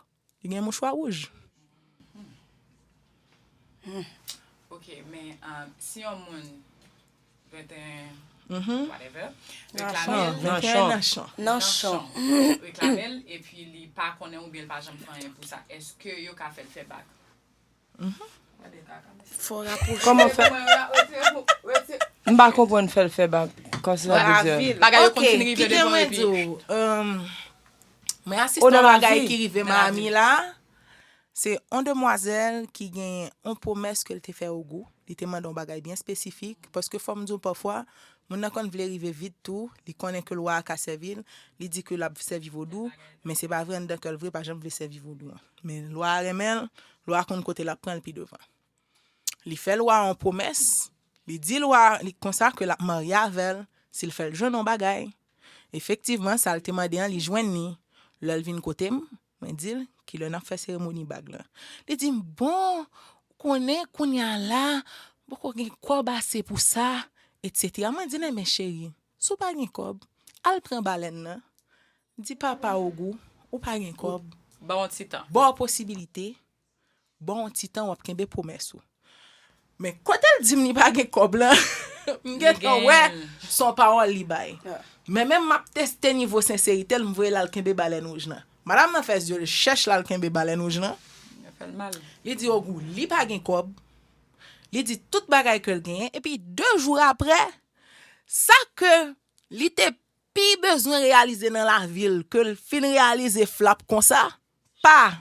li gen mouchwa wouj. Ok, men um, si yon moun venteyen whatever, reklame l, venteyen nan chan. Nan chan. Reklame l, epi li pa konnen oubyen l pa janm fè anyen pou sa, èske yo ka fè l fè bak? Fò rapwoche. Kòman fè? M pa konprann fè l fè bak. Kòman sa vle di? Bagay yo Ok, konn fin rive Kite devan mwen epi di w, um, mwen asiste yon bagay ki rive Miami la. Se yon demwazèl ki gen yon pwomès ke l te fè Ogou. Li te mande yon bagay byen espesifik. Paske fò m di w pafwa, moun nan konn vle rive vit tou. Li konnen ke lwa a ka sèvi l. Li di ke l ap sèvi vodou. Men se pa vre anndan kè l vre, pa janm vle sèvi vodou an. Men lwa a renmen l, lwa a konn kote l ap pran l pi devan. Li fè lwa a yon pwomès, li di lwa a li konsa ke l ap marye avè l si l fè l jwenn yon bagay. Efektivman, sa l te mande an, li jwenn li. Lè l vin kote m, mwen di l, kilè n ap fè seremoni bag lan? Li di m, bon, ou konnen, kounye a la, m poko gen kòb ase pou sa, etsetera. Mwen di l, enben cheri, si w pa gen kòb, al pran balèn nan, di papa Ogou, ou pa gen kòb, Ba w yon ti tan. Ba w posibilite, ba w yon ti tan, w ap kenbe pwomès ou. Men kote l di m li pa gen kòb lan, m gentan wè se yon pawòl li bay. Men menm m ap teste nivo senserite l, m voye l al kenbe balèn wouj lan. Madanm nan fè zye l chèch l al kenbe balèn wouj lan. Fè l mal. Li di Ogou, li pa gen kòb. Li di tout bagay ke l genyen. Epi de jou apre, sa ke li te pi bezwen reyalize nan lavi l, ke l fin reyalize flap konsa, pa.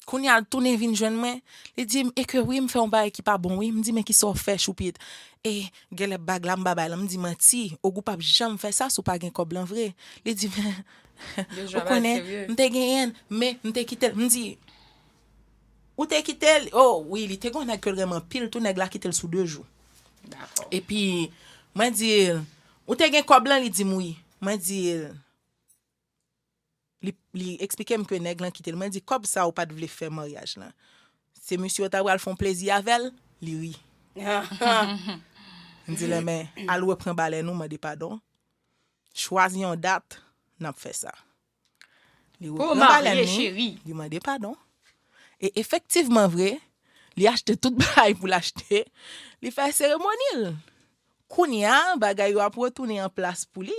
Kounye a l tounen vin jwenn mwen, li di m, e ke wi, m fè yon bagay ki pa bon wi. M di, men kisa w fè, choupit? E genlè bag la m pa bay lan. M di, manti, Ogou p ap janm fè sa si w pa gen kòb lan vre. Li di, men, ou konnen, m te genyen l, men m te kite l. M di, ou te kite l? O wi, li te gen yon nèg ke l renmen anpil tou, nèg la kite l sou de jou. Epi, mwen di l, ou te gen kòb lan? Li di m wi. Mwen di l, li, li eksplike m ke nèg lan kite l. Mwen di, kòb sa ou pa t vle fè maryaj lan, se misye w ta pral fè yon plezi avè l? Li ri. M di l, men, al repran balèn ou, mande padon. Chwazi yon dat, n ap fè sa. Li repran balèn li, li mande padon. E efektivman vre, li achte tout bagay pou l achte, li fè seremoni l. Kounye a, bagay yo ap retounen an plas pou li.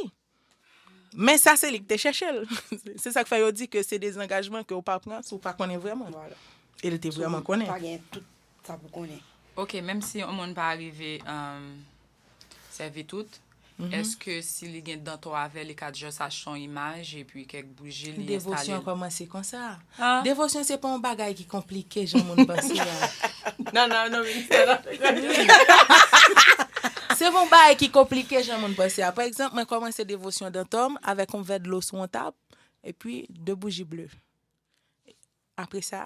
Men sa, se li ki te chèche l. Se sa k fè yo di ke se dezangajman ke w pa pran si w pa konnen vrèman. E l te vrèman konnen. Pa gen tout sa pou konnen. Ok, menm si yon moun pa rive um, sèvi tout, èske si li gen dantò avè li ka just achte yon imaj epi kèk bouji li enstale Devosyon l? Kòmanse konsa. Ah. Devosyon se pa yon bagay ki konplike jan moun panse a. Non, non, non, ministè la. Se pa yon bagay ki konplike jan moun panse a. Pa egzanp, mwen kòmanse devosyon dantò m avèk yon vè dlo sou yon tab epi de bouji ble. Apre sa,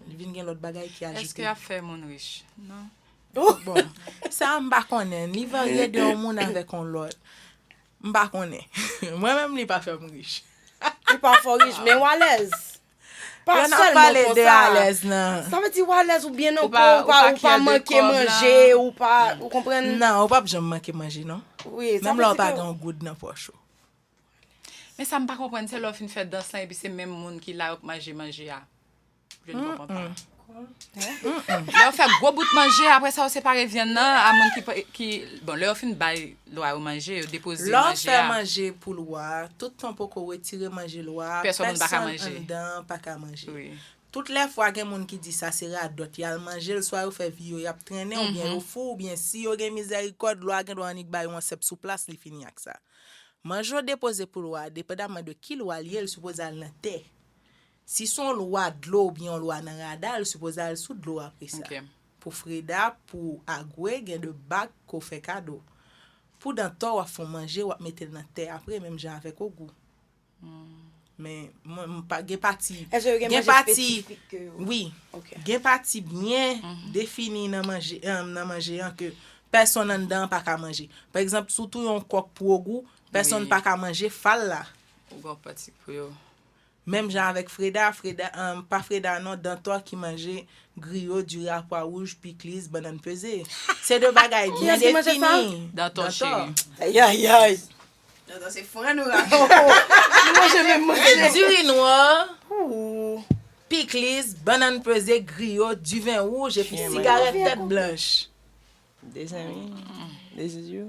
li vin gen lòt bagay ki Èske ajoute. Y ap fè moun rich? Non. Bon, sa m pa konnen. Li varye de yon moun avèk yon lòt. M pa konnen. Mwen menm, li pa fè m rich. Li pa fè w rich, men w alèz. Pa Lè n ap sèlman pale de konsa. Alèz nan. Sa vle di w alèz ou byen nan Ou po, pa- ou pa, ou pa ou pa kyè de manke kòb la. Manje, ou pa, ou konprann? Non, ou p ap janm manke manje, non. Wi, sa Menm vle lè ou di pa ke gen yon goud nan pòch ou. Men sa m pa konprann, se lè w fin fè dans lan epi se menm moun ki la yo k manje manje a. Je ne comprends pas. Lè w fè gwo bout manje, apre sa w separe vyann nan a moun ki, pa- ki bon, lè yo fin bay lwa yo manje, yo depoze Lè w manje fè a. Manje pou lwa, tout tan poko retire manje lwa, Pèsòn moun pa ka pèsòn manje. Anndan pa ka manje. Wi. Tout lè fwa gen moun ki di sa se radòt, y al manje l, swa yo fè vi yo, y ap trennen, oubyen yo fou, oubyen si yo gen mizèrikòd, lwa gen dwa annik ba yo yon sèp sou plas, li fini ak sa. Manje w depoze pou lwa, depandamman de ki lwa l ye, l sipoze al nan tè. Si se yon lwa dlo oubyen yon lwa nan rada, l sipoze al sou dlo apre sa. Ok. Pou Freda, pou Agwe, gen de bag ke w fè kado. Pou Dantò, w ap fè yon manje, w ap mete l nan tè apre, menm jan avèk Ogou. Men, mwen, m pa, gen pati, Èske yo gen gen manje pati, espesifik ke yo? Wi, Ok. Gen pati byen defini nan manje, eh, nan manje an ke pèsòn anndan an pa ka manje. Pa egzanp, si w touye yon kòk pou Ogou, pèsonn Wi. Pa ka manje fal la. Ou gen yon pati pou yo. Menm jan avèk Freda, Freda, eh, pa Freda non, Dantò ki manje griyo, diri a pwa wouj, pikliz, bannann peze. Se de bagay byen Kiyès ki manje sa? Defini. Dantò cheri. Ayayay. Dantò se fran nou ra. Nou manje menm manje. Diri nwa, Ooh. Pikliz, bannann peze, griyo, diven wouj epi sigarèt tèt blanch. Dezanmi. Dezizyo.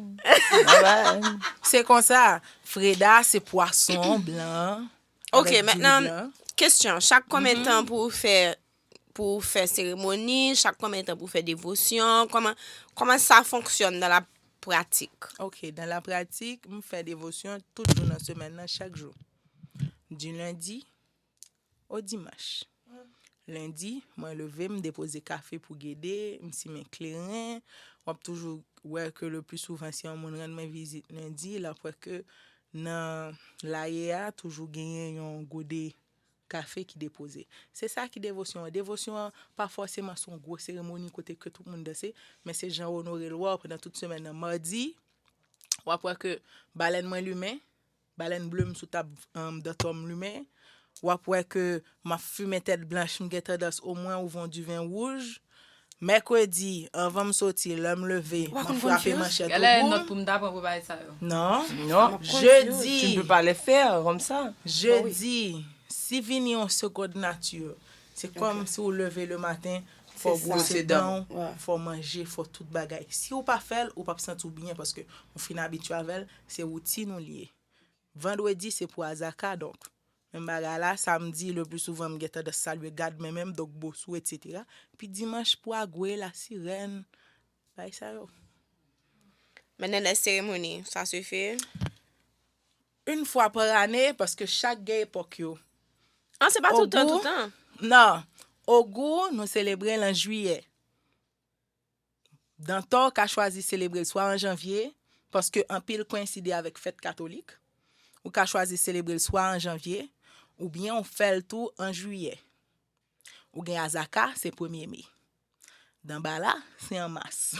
Se konsa, Freda se pwason blan. Ok, Avèk mentnan, diri blan. Kesyon. Chak konbyen tan pou w fè pou w fè seremoni, chak konbyen tan pou w fè devosyon, kòman kòman sa fonksyone dans la pratique? Ok, dans la pratique, m fè devosyon tout jou nan semèn nan, chak jou. Du lundi au dimanche. Lendi, mwen leve, m depoze kafe pou Gede, m simen kleren. W ap toujou wè ke le plus souvent, si yon moun rann mwen vizit lendi, l ap wè ke nan laye a, toujou genyen yon gode kafe ki depoze. Se sa ki devosyon an. Devosyon an pa fòseman se yon gwo seremoni kote ke tout moun danse, men se jan w onore lwa w pandan tout semèn nan. Madi, w ap wè ke balèn mwen limen, balèn ble m sou tab, um, dantò m limen. W ap wè ke m ap fimen tèt blanch, m gen tandans omwen ouvè yon diven wouj. Mèkredi, anvan m soti, lè m leve, m ap frape manchèt Gade Ogou nòt m. Pou m ta pran pou bagay sa yo. Non. Non. Jedi. Tu ne peux pas les faire comme ça. Jedi, si vini yon segond nature, se kòm si w leve le matin, fò w C'est ça. bwose Brose dan dan. w, fò w manje, fò tout bagay. Si w pa fè l, ou p ap santi w byen paske ou fin abitye avè l, se woutin ou li ye. Vandredi, se pou azaka, donk. Menm bagay la, samdi, le plus souvent, m gen tandans salye gad mwen menm, donk bosou, et cetera. Pi dimanch, pou agwe, lasirèn, bagay sa yo. Maintenant, les cérémonies, ça se fait? Une fois par année, paske chak gen epòk yo. Ah, se pa Ogou. Tout tan, tout tan. Non. Ogou, nou selebre l an jiyè. Dantò ka chwazi selebre l swa an janvye, paske anpil koyenside avèk fèt katolik. Ou ka chwazi selebre l swa an janvye, oubyen ou fè l tou an jiyè. Ou gen azaka, se premye me. Danbala, se an mas.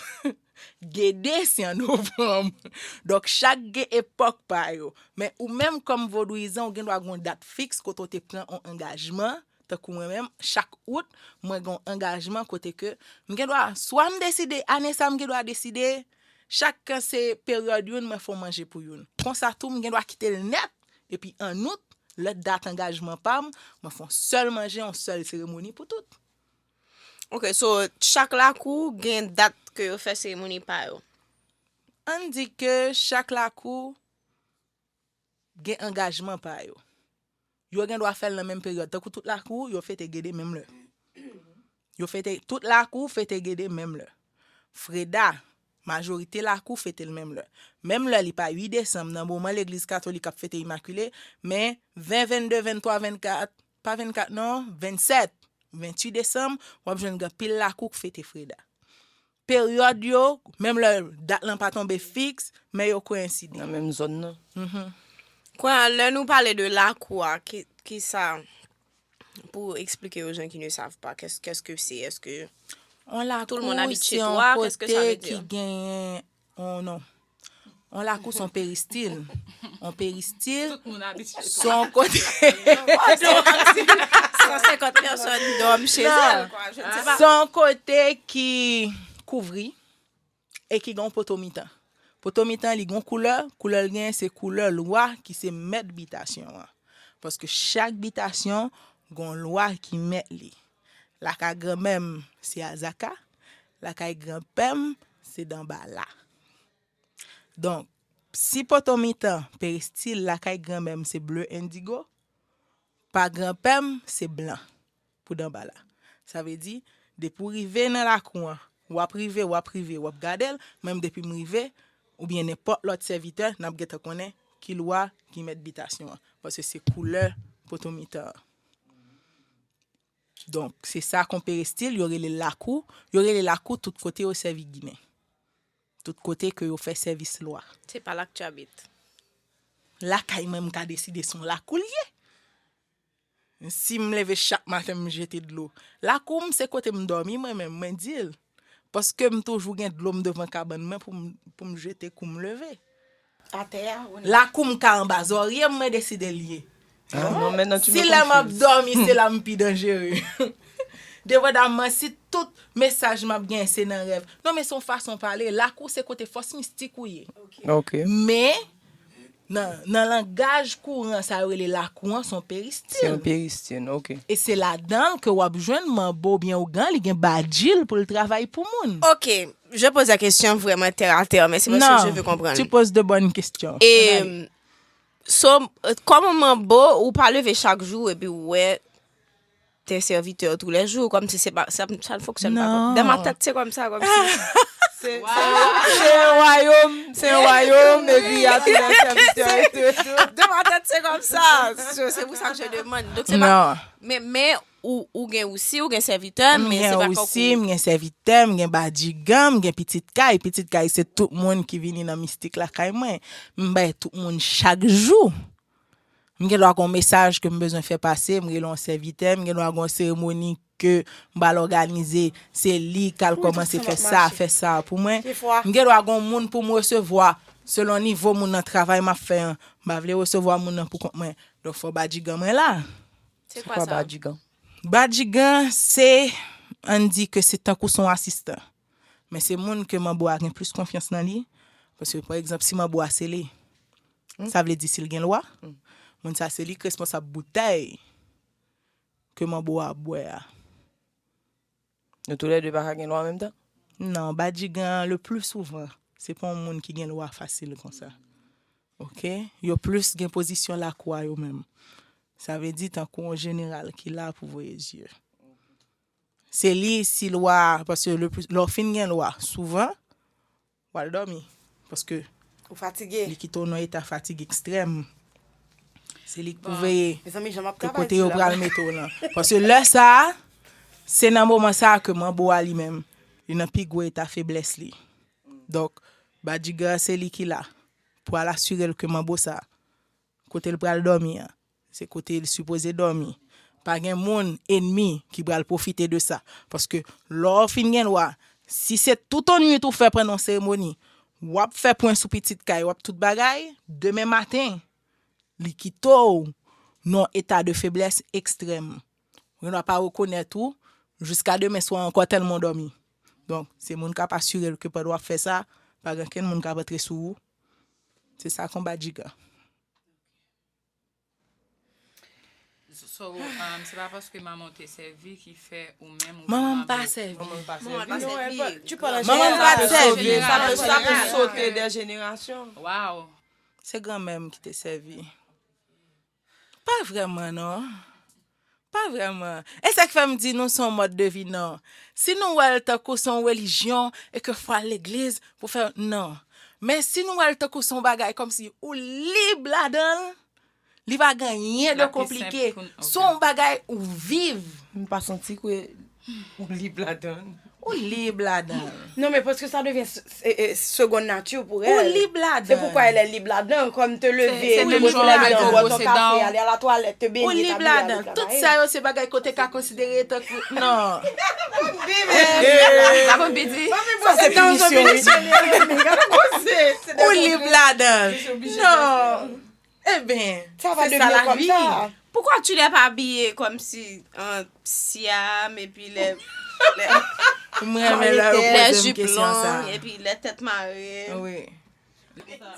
Gede, se an novanm. Donk, chak gen epòk pa yo. Men ou menm kòm vodouyizan, ou gen dwa gen yon dat fiks kote w te pran yon angajman, tankou mwen menm, chak out, mwen gen yon angajman kote ke m gen dwa, swa m deside, ane sa m gen dwa deside, chak kan se peryòd youn, mwen fè yon manje pou youn. Konsa tou, m gen dwa kite l nèt, epi an out, lè dat angajman pa m, mwen fè yon sèl manje, yon sèl seremoni pou tout. Ok, so chak lakou gen dat ke yo fè seremoni pa yo. Ann di ke chak lakou gen angajman pa yo. Yo gen dwa fè l nan menm peryòd. Tankou tout lakou, yo fete Gede menm lè. Yo fete, tout lakou fete Gede menm lè. Freda, majorite lakou fete l menm lè. Menm lè li pa uit desanm, nan moman legliz katolik ap fete Imakile, men ven, venn de, venn twa, vennkat, pa vennkat non, vennsèt, vennwit desanm, w ap jwenn gen pil lakou k fete Freda. Peryòd yo, menm lè dat lan pa tonbe fiks, men yo koyenside. Nan menm zòn nan. Kounye a, lè nou pale de lakou a, ki, ki sa, pou eksplike aux gens qui ne savent pas, qu'est-ce, qu'est-ce que c'est, est-ce que On lakou, Tout le monde habite se chez yon toi, qu'est-ce que ça kote veut ki dire? Genyen, oh non. On lakou se yon peristil. On peristil, Tout moun abitye. se yon kote. San senkant pèsòn dòm chez Non. elle, quoi. Je ne sais pas. Se yon kote ki kouvri e ki gen yon poto mitan. Poto mitan li gen yon koulè, koulè l genyen se koulè lwa ki se mèt bitasyon an. Paske chak bitasyon gen yon lwa ki mèt li. Lakay granmè m se azaka, lakay granpè m se danbala. Donk, si poto mitan peristil lakay granmè m se ble endigo, pa granpè m se blan pou danbala. Sa vle di, depi w rive nan lakou an, w ap rive, w ap rive, w ap gade l, mwen menm depi m rive, oubyen nenpòt lòt sèvitè, n ap gentan konnen ki lwa ki mèt bitasyon an, paske se koulè poto mitan an. Donk, se sa k on peristil, yo rele l lakou, yo rele lakou tout kote yo sèvi ginen. Tout kote ke yo fè sèvis lwa. C'est pas là que tu habites. Lakay mwen, m ka deside se yon lakou l ye. Si m leve chak maten, m jete dlo. Lakou m, se kote m dòmi, mwen menm, mwen di l. Paske m toujou gen dlo m devan kabann mwen pou m, pou m jete kou m leve. Atè a, ou Lakou m ka anba zòrye m, mwen deside l ye. Ah, non, men nan ti Si lè m ap dòmi, se la m pi danjere. Depandaman si tout mesaj m ap gen se nan rèv. Non, men se yon fason pale. Lakou se kote fòs mistik ou ye. Ok. Men, nan, nan langaj kouran, sa yo rele lakou an, se yon Se peristil. Yon peristil, ok. E se ladan l ke w ap jwenn manbo oubyen ougan, li gen badji l pou l travay pou moun. Ok, je pose la question vraiment terre à terre, mais c'est parce Non, que je veux comprendre. Tu poses de bonnes questions. E, so, kòman manbo, ou pa leve chak jou epi ou wè tes serviteurs tous les jours, comme si c'est pas, ça, ça ne fonctionne pas. Non. Dans ma tête, c'est comme ça, comme si. Se se yon wayòm, se yon wayòm, epi y a tou lè sèvitè etou. Dans ma tête, c'est comme ça. C'est c'est pour ça que je demande. Donc, c'est pas. Non. Men, men ou, ou gen osi, ou gen sèvitè, M men se gen pa osi, kankou. M gen sèvitè, m gen badjigan, m gen pitit kay. Pitit kay se tout moun ki vini nan mistik lakay mwen. M bay tout moun chak jou. M gen dwa gen yon mesaj ke m bezwen fè pase, m rele yon sèvitè, m gen dwa gen yon seremoni ke m pral òganize, se li k al kòmanse fè sa, fè sa pou mwen. M gen dwa gen yon moun pou m resevwa, selon nivo moun nan travay m ap fè an. M pa vle resevwa moun nan pou kont mwen. Donk fò badjigan mwen la. C'est Kwa quoi ça? Badjigan? Badjigan, se, ann di ke se tankou se yon asistan. Men se moun ke manbo a gen plis konfyans nan li. Paske, pa egzanp, si manbo a sele, sa vle di si l gen lwa, moun sa se li k responsab boutèy ke manbo a ap bwè a. Nou toulède pa ka gen lwa an menm tan? Non, badjigan, le pli souvan, se pa yon moun ki gen lwa fasil konsa. Ok? Yo plis gen pozisyon lakwa yo menm. Sa vle di tankou yon jeneral ki la pou voye zye. Se li si lwa, paske le pli, lè w fin gen lwa, souvan, w al dòmi. Paske Ou fatige. Li kite w nan eta fatig ekstrèm. Se li k pou veye Mezanmi, jan m ap ke travay kote sou yo la. Pral mete w lan. Paske lè sa a, se nan moman sa a ke manbo a li menm, li nan pi gwo eta feblès li. Donk, badjigan se li ki la pou al asire l ke manbo sa a, kote l pral dòmi an, se kote l sipoze dòmi. Pa gen moun, enmi, ki pral pwofite de sa. Paske lè w fin gen lwa, si se tout on nwit ou fè pandan yon seremoni, w ap fè pwen sou pitit kay, w ap tout bagay, demen maten, li kite w nan yon eta de feblès ekstrèm. Ou gen dwa pa rekonèt ou jiska demen swa ankò tèlman w dòmi. Donk, se moun k ap asire l ke pandan w ap fè sa, pa gen okenn moun k ap antre sou ou. Se sa konba djigan. So, um, se pa paske manman w te sèvi ki fè ou menm ou Manman m vin pa anble. Sèvi. Manman pa Manman pa sèvi. sèvi. Tu parles en Manman m pa général. sèvi. Sa pou sa pou Général. Sote de jenerasyon. Wow. Se granmè m ki te sèvi. Pa vrèman non. Pa vrèman. E sa k fè m di nou se yon mòd de vi non. Si nou wè l tankou se yon relijyon e ke fò al legliz pou fè non. Men si nou wè l tankou se yon bagay kòmsi ou lib ladan l, li pa gen anyen de La pi konplike. senp pou n- Se yon bagay ou viv. M pa santi ke ou lib ladan. Ou lib ladan l. Non, mais parce que ça devient s- s- euh, seconde nature pour Ou elle. lib ladan. C'est pourquoi elle est libre là-dedans, comme te lever, C'est te même brosser genre les avec dents, vos boire ton brosser café, dents. Aller à la toilette, te Ou baigner, lib t'habiller avec ladan. la Tout mariée. Sa yo se bagay kote ka konsidere tankou non. Sa bon piti. Sa se pinisyon, wi. Ou lib ladan. Non. Eben, Ça va se sa devenir la comme vi. Ça. Pourquoi tu l'as pas habillé comme si en siam et puis les, les, Mwen renmen lè yo les poze m jupes kesyon sa. Longues et puis les têtes marrées? Oui.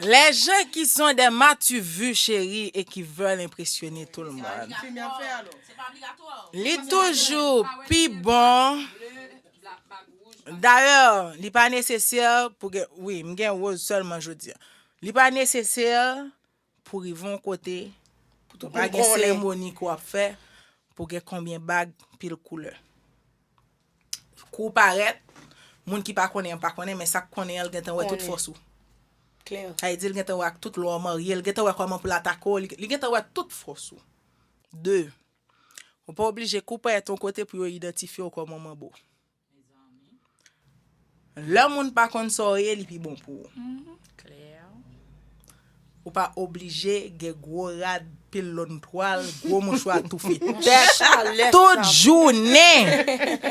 Les gens qui sont des m'as-tu vu chérie et qui veulent impressionner tout le monde. Li toujou pi bon. Dayè, li pa nesesè pou gen, wi, m gen woz sèlman jodi a. Li pa nesesè pou rive yon kote, pou pa gen seremoni ke w ap fè, pou gen konbyen bag, pil koulè. Kou w parèt, moun ki pa konnen an pa konnen, men sa k konnen an, l gentan wè tout fòs ou. Claire. Sa vle di, l gentan wè ak tout lè w marye, l gentan wè kòman pou l atake w, li li gentan wè tout fòs ou. De, ou pa oblije kou w parèt yon kote pou yo idantifye w kòm yon manbo. Lè moun pa konn sa w ye, li pi bon pou ou. Ou pa oblije gen gwo rad, pil lòn twal, gwo mouchwa toufe tèt tout jounen.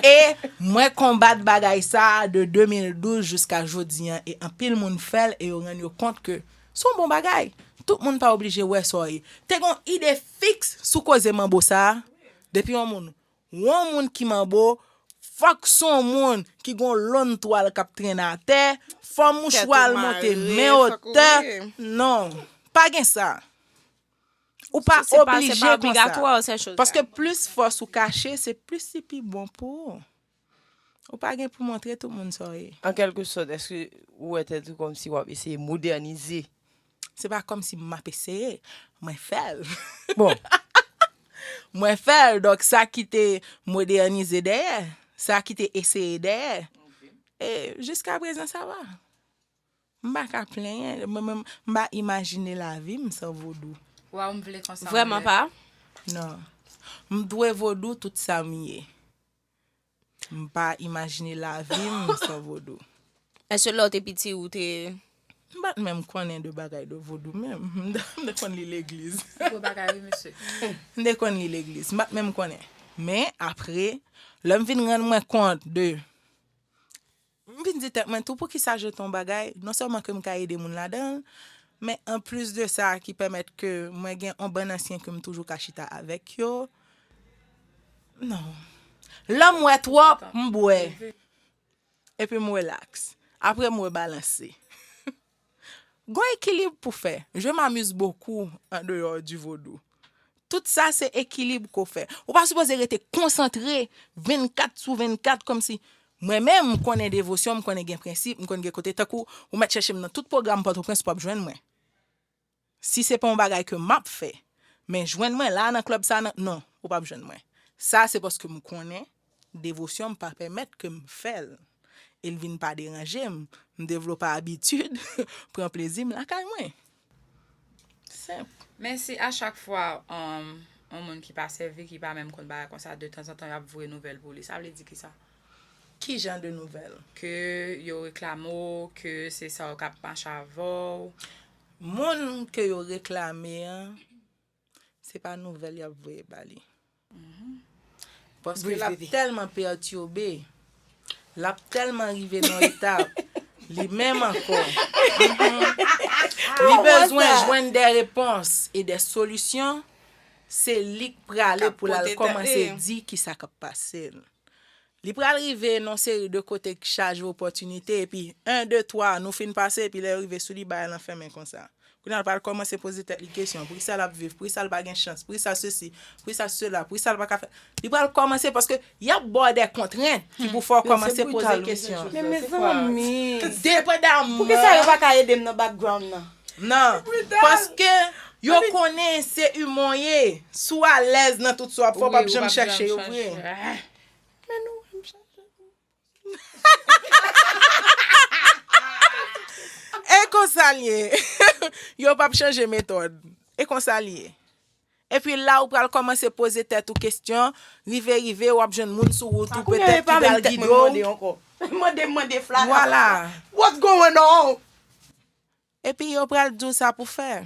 E mwen konbat bagay sa a de de mil douz jiska jodi an, e anpil moun fè l e yo rann yo kont ke se yon bon bagay. Tout moun pa oblije wè sa w ye. Te gen yon ide fiks sou koze manbo sa a. Depi yon moun Yon moun ki manbo, fòk se yon moun ki gon lòn twal k ap trennen atè, fò mouchwa l monte men otè. Non, pa gen sa. Ou pa oblije konsa. Paske plis fòs ou kache, se plis li pi bon pou ou. Ou pa gen pou montre tout moun sa w ye. An kèlke sòt, èske ou wè tèt ou kòmsi w ap eseye modènize? Se pa kòmsi m ap eseye, mwen fè l. Bon. Mwen fè l, donk sa ki te modènize dèyè, sa ki te eseye dèyè. E jiska prezan sa va. M pa ka plenyen, mwen menm m pa imajine lavi m san vodou. Waw, m vle konsa. Vrèman pa? Non. M dwe vodou tout sa m ye. M pa imajine lavi m san vodou. Èske lè w te piti ou te M pa t menm konnen de bagay de vodou menm. M te m te konn li legliz. Gwo bagay, wi, mesye. M te konn li legliz. M pa t menm konnen. Men apre, lè m vin rann mwen kont de. M vin di tèt mwen tou, poukisa jete yon bagay, non sèlman ke m ka ede moun ladan l, men anplis de sa, ki pèmèt ke mwen gen yon bann ansyen ke m toujou ka chita avèk yo. Non. Lè m wè twòp, m bwè. Epi m relaks. Apre m rebalanse. Gon ekilib pou fè. Je m'amuse beaucoup en dehors du vodou. Tout sa se ekilib ke w fè. Ou pa sipoze rete konsantre vennkat sou vennkat kòmsi mwen menm m konnen devosyon, m konnen gen prensip, m konn gen kote. Tankou ou mèt chèche m nan tout pwogram Pòtoprens, ou p ap jwenn mwen. Si se pa yon bagay ke m ap fè, men jwenn mwen la nan klèb sa nan, non, ou p ap jwenn mwen. Sa se paske m konnen devosyon m pa pèmèt ke m fè l. E l vin pa deranje m. M devlope abitid pran plezi m lakay mwen. Senp. Men si a chak fwa um, yon moun ki pa sèvi, ki pa menm konn bagay konsa, de tanzantan y ap voye nouvèl pou li, sa vle di kisa? Ki jan de nouvèl? Ke yo reklame w, ke se sa yo k ap mache avè w. Moun ke yo reklame an, se pa nouvèl y ap voye ba li. Paske l ap tèlman pètibe, l ap tèlman rive nan etap, li menm ankò. Li bezwen jwenn de repons e de solisyon. se li k prale pou l al kòmanse di ki sa k ap pase l. Li pral rive nan yon seri de kote k chaje opòtinite, epi en, de, twa, nou fin pase, epi lè yo rive sou li, bagay lan fèmen konsa. Kounye a, l pral kòmanse poze tèt li kesyon, poukisa l ap viv, poukisa l pa gen chans, poukisa sesi, poukisa sela, poukisa l pa ka fè. Li pral kòmanse paske y ap ba w de kontrent ki pou fè w kòmanse poze kesyon. Men mezanmi, depandaman. Poukisa yo pa ka ede m nan background nan? Non, paske yo konnen se iman w ye. Si w alèz nan tout sa w ap fè, w p ap janm chèche yo vre. Men nou wè m chanje. E konsa l ye. Yo p ap chanje metòd. E konsa l ye. Epi la ou pral kòmanse poze tèt ou kesyon, rive rive w ap jwenn moun sou wout ou petèt ki pral gide w. Mande mande flata. Vwala. What's going on? Epi yo pral di w sa pou fè.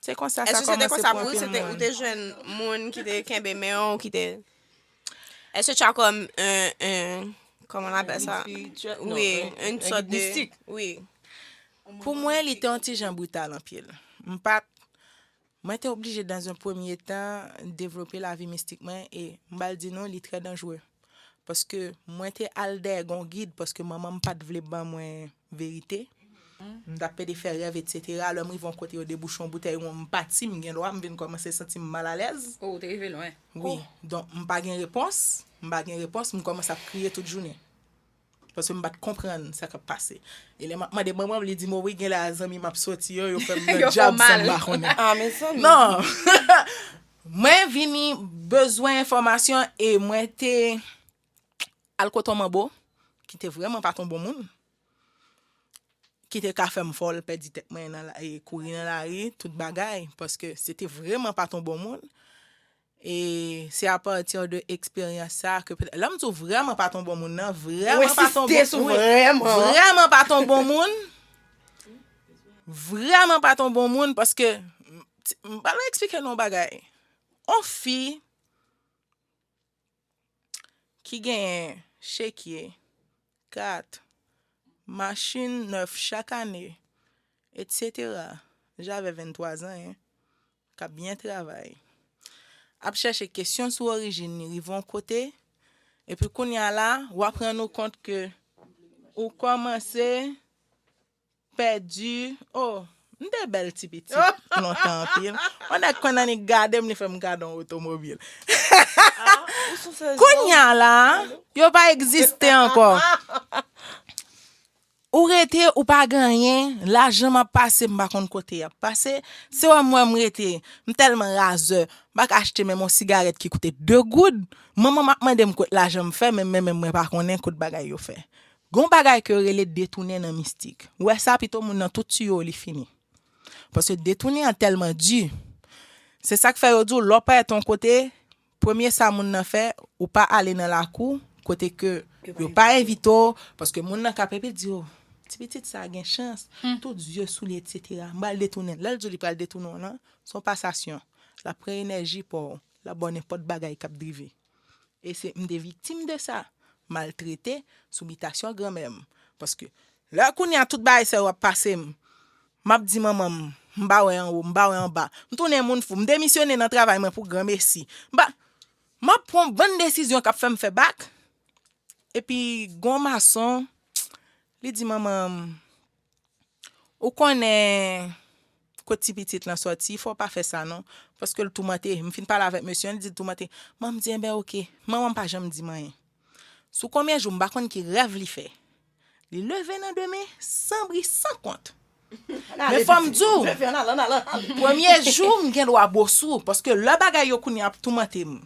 Se konsa sa kòmanse pou anpil moun. Ou te jwenn moun ki te kenbe men w, ki te. Est-ce que tu as comme un, un, comment on appelle ça? Oui, une sorte de. Oui. Pou mwen, li te yon ti jan brital anpil. M pa t. Mwen te oblije, dans un premier temps, devlope lavi mistik mwen e m pral di nou, li trè danjere. Paske mwen te al dèyè yon gid paske manman m pa t vle ban mwen verite. M t ap pede fè rèv, etsetera. Lè m rive yon kote, yo debouche yon boutèy won, m pati, m gen dwa, m vin kòmanse santi m malalèz. Oh, ou te rive lwen. Wi. Donk, m pa gen repons, m pa gen repons, m kòmanse ap kriye tout jounen. Paske m pa t konprann sa k ap pase. E lè m ap mande manman m, li di m, o wi, genlè a zanmi m ap soti yo, yo fè m nan dyab san m pa konnen. Ah, mezanmi. Non! Mwen vini bezwen enfòmasyon e mwen te al kote yon manbo ki te vrèman pa t yon bon moun, ki te ka fè m vòl, pèdi tèt mwen nan la, e kouri nan lari, tout bagay, paske se te vrèman pa t yon bon moun. E se apati de eksperyans sa ke petèt, lè m di w vrèman pa t yon bon moun nan, vrèman pa t yon bon moun. Vrèman pa t yon bon moun. Vrèman pa t yon bon moun, paske m, m pral eksplike nou yon bagay. On fi ki genyen chekye, kat, machin nèf chak ane, etsetera, Javè venntwa zan, en, k ap byen travay, ap chèche kesyon sou orijin li, rive yon kote, epi kounye a la, w ap rann ou kont ke ou kòmanse pèdi, oh, m te bèl ti pitit lontan anpil. Yon nèg konn annik gade m, li fè m gade yon otomobil. Kounye a la, yo pa egziste ankò. Ou rete, ou pa gen anyen, lajan m ap pase, m pa konn kote y ap pase. Se wè m wè m rete, m tèlman razè, m pa ka achte menm yon sigarèt ki koute de goud. Manman m ap mande m kot lajan m fè, men, men, men mwen pa konnen kot bagay yo fè. Gon bagay ke yo rele detounen nan mistik. Ou wè sa, pito moun nan tout tiye w, li fini. Paske detounen an tèlman di. Se sa k fè yo di w, lè w parèt yon kote, premye sa moun nan fè, ou pa ale nan lakou, kote ke yo pa envite w, paske moun nan ka pepe di w, ti pitit sa gen chans, tout zye sou li, etsetera. M pral detounen l. Lè l di w li pral detounen w lan, se yon pasasyon. L ap pran enèji pa w, l ap ba w nenpòt bagay k ap drive. E se, m te viktim de sa. Maltrete, sou bitasyon granmè m. Paske, lè kounye a tout bagay sa yo ap pase m, m ap di manman m, m pa wè anwo, m pa wè anba. M tounen moun fou. M demisyone nan travay mwen pou granmesi. M pa, m ap pran yon bann desizyon k ap fè m fè bak. Epi, gon mason, li di manman m, ou konnen kot ti pitit lan sòti, fò w pa fè sa non. Paske l toumante. M fin pale avèk mesye an, li di l toumante. Manman m di, enben, oke. Manman m pa janm di m anyen. Sou konbyen jou, m pa konn ki rèv li fè. Li leve nan demen, san bri, san kont. Men fò m di w, premye jou, m gen dwa bosou, paske lè bagay yo kounye a ap toumante m.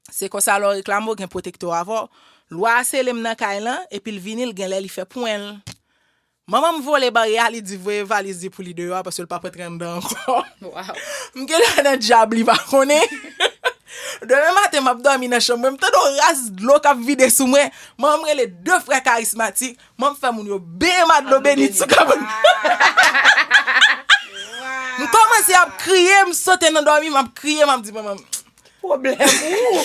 Se konsa lè w reklame, w gen pwotektè w avè w. Lwa a sele m nan kay lan, epi l vini, l genlè li fè pwen l. Manman m vole baryè a, li di voye valiz li pou li deyò a, paske l p ap rantre anndan ankò. M genlè nan dyab, li pa konnen. Demen maten, m ap dòmi nan chanm mwen, m tande yon ras dlo k ap vide sou mwen. Manman m rele de frè karismatik, manman m fè moun yo benyen m a dlo beni sou kabann. M kòmanse ap kriye, m sote nan dòmi, m ap kriye, m ap di manman m, pwoblèm ou.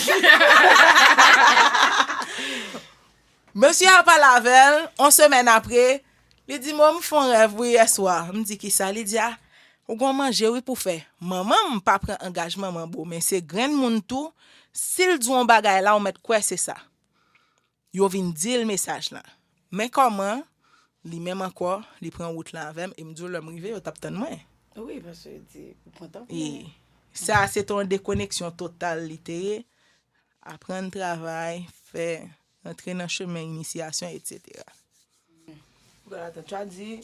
Mesye a pale avè l, yon semèn apre, li di m, o, m fè yon rèv, wi, yèswa. M di, kisa? Li di, a, Ou gon manje wi pou fè. Manman m pa pran angajman manbo, men se grenn moun tou, si l di w yon bagay la, ou mèt kwè se sa. Yo vin di l mesaj lan. Men kòman, li menm ankò, li pran wout lan avè m, e m di w lè m rive, yo t ap tann mwen. Wi, paske yo di, ou pran tan pou E sa, se te yon dekoneksyon total li te ye. Aprann travay, fè, antre nan chemen inisyasyon, etsetera. Ou ka atann, tu as dit.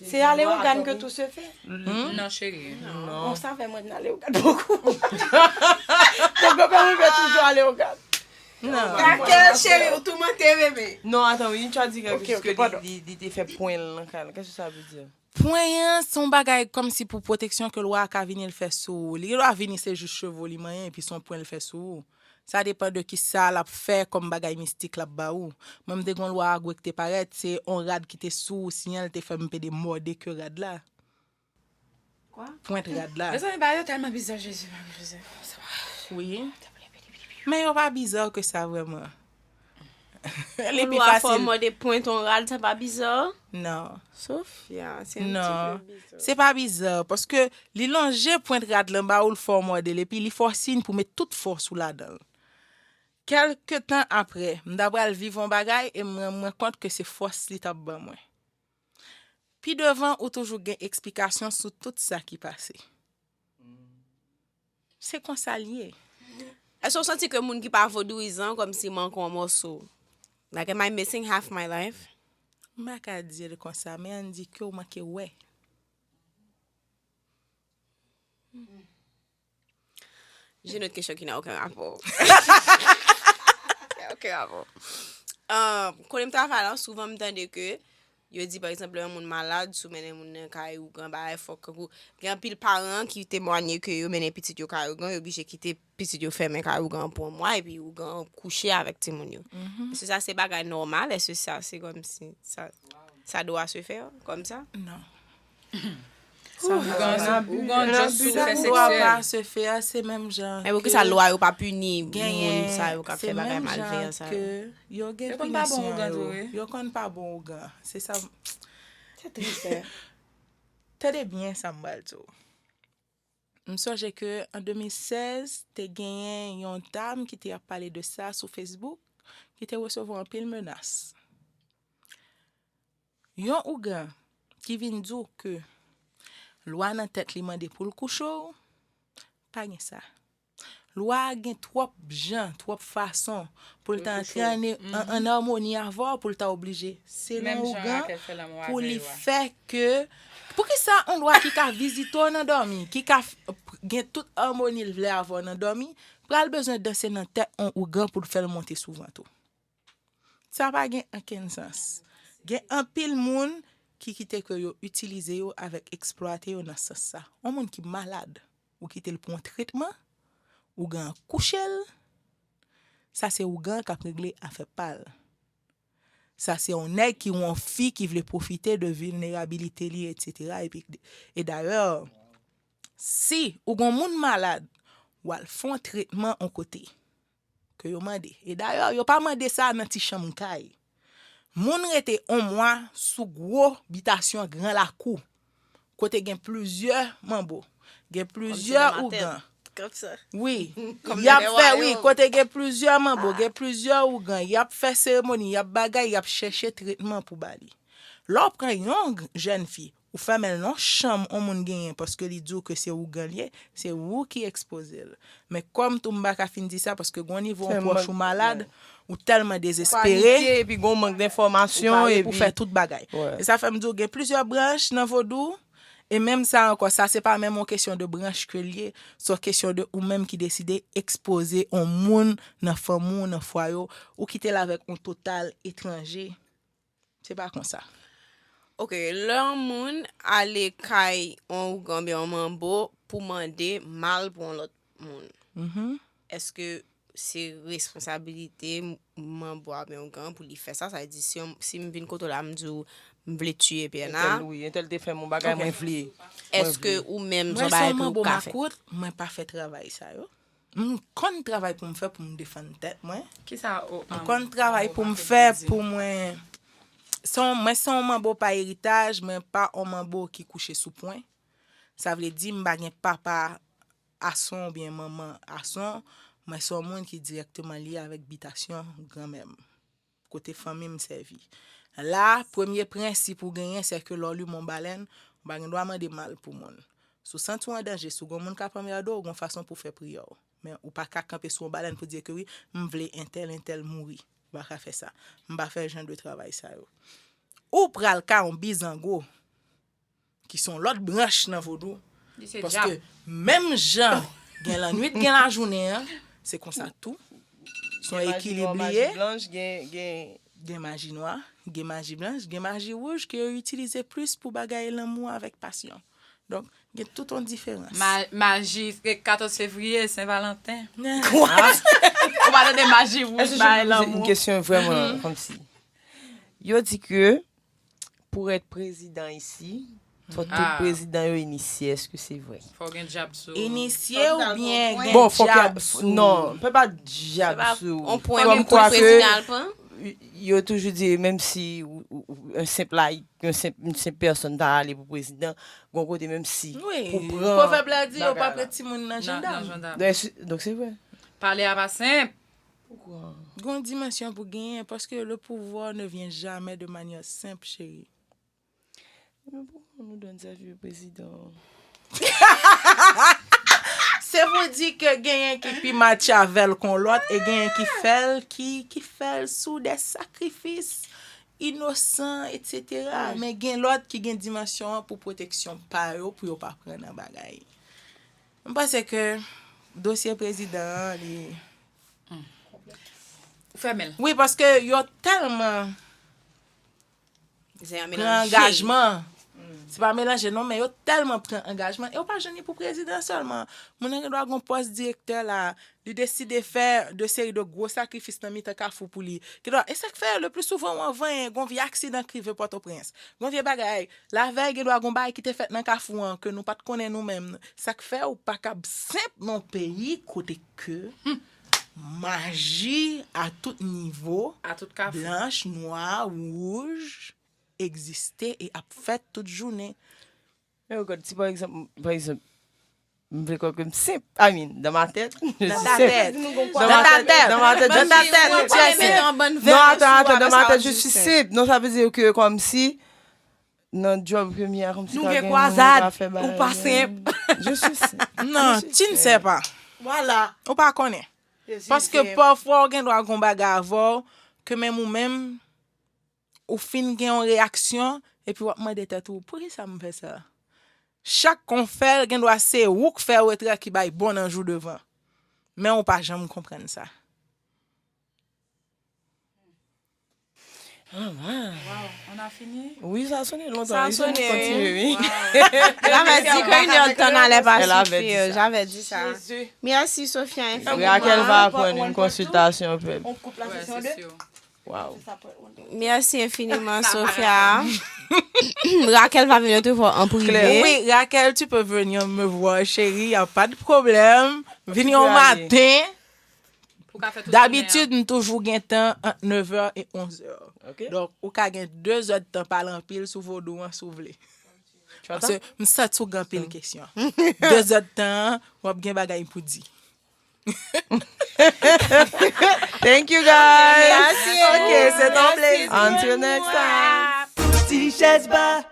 C'est à Léogâne que tout se fait. Non, cheri. On savait, moi, à Léogâne beaucoup. Mon grand-père me fait toujours à Léogâne. Non. Raquel, cheri, ou toumante bebe. Non, attends, oui, tu as dit quelque Ok, chose ok, que pardon. li, li, li te fè pwen l nan kay la. Qu'est-ce que ça veut dire? Pwen an, se yon bagay kòmsi pou pwoteksyon ke lwa a ka vini l fè sou ou. Li gen dwa vini se jis cheve w li manyen epi se yon pwen l fè sou ou. Sa depann de kisa l ap fè kòm bagay mistik l ap ba ou. Mwen m te gon lwa agwe ki te parèt, se yon rad ki te sou ou, siyan l te fè m pede mòde ke rad la. Kwa? Pwent rad la. Mezanmi, bagay yo tèlman bizar, Jezi, Mari Jozèf. Wi. Men yo pa bizar ke sa vrèman. Li pi Lwa fò fasil. Mòde pwent yon rad, sa pa bizar. Non. Sofia, se yon Non. ti pe bizar. Se pa bizar, paske li lonje pwent rad lan ba ou, l fè w mòde l, epi li fè w siy pou met tout fòs ou ladan l. Kèlke tan apre, m ta pral viv yon bagay e m rann mwen kont ke se fòs li t ap ban mwen. Pi devan, ou toujou gen eksplikasyon sou tout sa ki pase. Se konsa l ye. Èske w santi ke moun ki pa vodouyizan kòmsi manke yon mòso? Like, am I missing half my life? M pa ka di l konsa, men ann di ke w manke wè. J'ai une autre question qui n'a aucun rapport. Aucun rapport. Euh, kote m travay la, souvan m tande ke yo di, pa egzanp, lè yon moun malad, si w mennen moun nan kay ougan, bagay fòk kankou. Gen anpil paran ki temwanye ke yo mennen pitit yo kay ougan, yo oblije kite pitit yo fèmen kay ougan pou yon mwa, epi ougan kouche avèk timoun yo. Èske sa se bagay nòmal? Èske sa se kòmsi sa, ça doit se faire comme ça? Non. Ougan, ougan just sou fè Sa dwa seksyèl. Pa se fè, se menm jan. Men poukisa lwa yo pa pini moun sa yo k ap fè bagay malveyan sa yo? Yo gen Yo konn pa bon pinisyon ougan yo. tou, wi. Yo konn pa bon ougan. Se sa. C'est triste, hein. Tande byen sa m pral di w. M sonje ke an de mil sèz, te genyen yon dam ki te ap pale de sa sou Facebook, ki te resevwa anpil menas. Yon ougan ki vin di w ke lwa nan tèt li mande pou l kouche w, pa gen sa. Lwa a gen twòp jan, twòp fason pou l ta antre an, an, an amoni avè w, pou l ta oblije selon Menm jan ougan, Raquel fè lanmou pou avè li yo a. Fè ke. Poukisa yon lwa ki ka vizite w nan dòmi, ki ka f- gen tout amoni l vle avè w nan dòmi, pral bezwen danse nan tèt yon ougan pou l fè l monte sou vant ou? Sa pa gen okenn sans. Gen anpil moun ki kite ke yo itilize yo avèk eksplwate yo nan sans sa. Yon moun ki malad, ou kite l pou yon tretman, ougan an kouche l, sa se ougan an k ap regle afè pa l. Sa se yon nèg ki yon fi ki vle pwofite de vilnerabilite li, etsetera. Epi, e dayè, si ou gon moun malad, w al fè yon tretman yon kote ke yo mande. E dayè, yo pa mande sa nan ti chanm kay. Moun rete yon mwa sou gwo bitasyon gran lakou, kote gen plizyè manbo, gen plizyè ougan. Wi. Y ap fè, wi, kote gen plizyè manbo, gen plizyè ougan, y ap fè seremoni, y ap bagay, y ap chèche tretman pou ba li. Lè w pran yon jèn fi, ou fèmen l nan yon chanm yon moun genyen paske li di w ke se ougan l ye, se ou ki ekspoze l. Men kòm tou m pa ka fin di sa paske gon nivo yon pwòch ou malad, ou tèlman dezespere, Epi gon mank denfòmasyon pare epi pou fè tout bagay. Ouais. E sa fè m di w gen plizyè branch nan vodou. E menm sa ankò, sa se pa menm yon kesyon de branch ke l ye, se yon kesyon de ou menm ki deside ekspoze yon moun nan fanmi w, nan fwaye w, ou kite l avèk yon total etranje. Se pa konsa. Ok, lè yon moun ale kay yon ougan oubyen yon manbo pou mande mal pou yon lòt moun, èske se responsabilite manbo a oubyen ougan pou li fè sa? Sa vle di, si, yon- si m vin kote w la, m di w, m vle tiye P N A, Entèl, wi, entèl te fè m yon bagay mwen vle. èske ou menm, Mwen son se bagay yon ke ou manbo ka fè? Makout, mwen pa fè travay sa yo. M konn travay pou m fè pou m defann tèt mwen. Kisa ou M konn travay pou m fè pou mwen. Se yon- mwen se yon manbo pa eritaj, mwen pa yon manbo ki kouche sou pwen. Sa vle di m pa gen papa ason oubyen manman ason, mwen se yon moun ki dirèkteman lye avèk bitasyon granmè m, kote fanmi m sèvi. La, premye prensip ou genyen, se ke lè w limen yon balèn, ou pa gen dwa mande mal pou moun. Si w santi w an danje, si w gen yon moun k ap anmède w, gen yon fason pou w fè priyè w. Men ou pa ka kanpe sou yon balèn pou di ke wi, m vle entèl, entèl mouri. Ou pa ka fè sa. M pa fè jan de travay sa yo. Ou pral ka yon bizango ki se yon lòt branch nan vodou. Li se dyab. Paske menm jan gen lannwit, gen lajounen an, se konsa tou. Se yon ekilib li ye. Gen maji nwa, gen maji blanch, gen maji wouj ke yo itilize plis pou bagay lanmou avèk pasyon. Donk, gen tout yon diferans. Ma, maji, e katòz fevriye, Sen Valanten. What? Ou pa tande maji wouj bay lanmou. Èske je peux poser une question vraiment comme si. Yo di ke pou èt prezidan isi, fò tout prezidan yo inisye. Èske se vre? Fò gen dyab sou. Inisye oubyen gen dyab sou? Bon, fò ke, non, pe pa dyab sou. On pwen ke prezidan al pran? Yo toujou di, menm si yon senp layik, yon senp, yon senp pèsonn ta ale pou prezidan, gon kote menm si pou pran pwovèb la di yo pa pran timoun nan jandam. Donk, se vre. Pale a pa senp. Gon dimansyon pou genyen, paske le pouvoir ne vient jamais de manière simple, chérie. Men poukwa nou donn zafè prezidan? Se pou di ke genyen ki pi match avè l kon lòt e genyen ki fè l, ki, ki fè l sou de sakrifis inosan, etsetera. Men gen lòt ki gen dimansyon an pou pwoteksyon pa yo, pou yo pa pran nan bagay. M panse ke dosye prezidan an, li Ou fèmen l. Wi, paske yo tèlman pran angajman. Se pa melanje non, men yo tèlman pran angajman. E yo pa jwenn li pou prezidan sèlman. Moun nan gen dwa gon pòs direktè la, li deside fè de seri de gwo sakrifis nan mitan Kafou pou li. Gen dwa, e sa k fè le pli souvan ou anvanyen, gon vye aksidan k rive Pòtoprens. Gon vye bagay. Lavèy gen dwa gon bagay ki te fèt nan Kafou an ke nou pa t konnen nou menm. Sa k fè ou pa kab senp nan yon peyi kote ke maji a tout nivo, blanch, nwa, wouj, egziste e ap fèt tout jounen. Men regarde, si pa egzanp, pa egzanp, m vle kwè ke m senp. I mean, dans ma tête, je suis simple. Dans ta tête. Dans ma tête, dans ma tête, je suis simple. Non, attends, attends, dans ma tête, je suis simple. Non, sa vle di ke kòmsi nan djòb premye a, kòmsi nou gen kwazad, ou pa senp. Je suis simple. Non, tu ne sais pas. Voilà. Ou pa konnen. Paske pafwa ou gen dwa gon bagay avè w, ke menm ou menm, ou fin gen yon reyaksyon, epi w ap mande tèt ou, poukisa m fè sa? Chak kon fè l, gen dwa se ou k fè retrè ki bay bon nan jou devan. Men ou pa janm konprann sa. Wow, on a fini? Wi, sa sonnen lontan. Sa sonnen, wi. J'avais dit qu'une heure de temps n'allait pas suffire. J'avais dit ça. Merci, Sophia, infiniment. Raquel va prendre une consultation, peuple. On coupe la session deux. Wow. Merci infiniment, Sophia. Raquel va venir te voir en privé. Oui, Raquel, tu peux venir me voir, chérie, y a pas de problème. Vini yon maten. Dabitid, m toujou gen tan ant nevè e onzè. Donk, ou ka gen dezè de tan pale anpil sou vodou an si w vle. Paske m santi w gen anpil kesyon. Dezè de tan an, w ap gen bagay pou di. Thank you, guys. Merci. Ok, c'est un plaisir. Until next time. Ti chèz ba.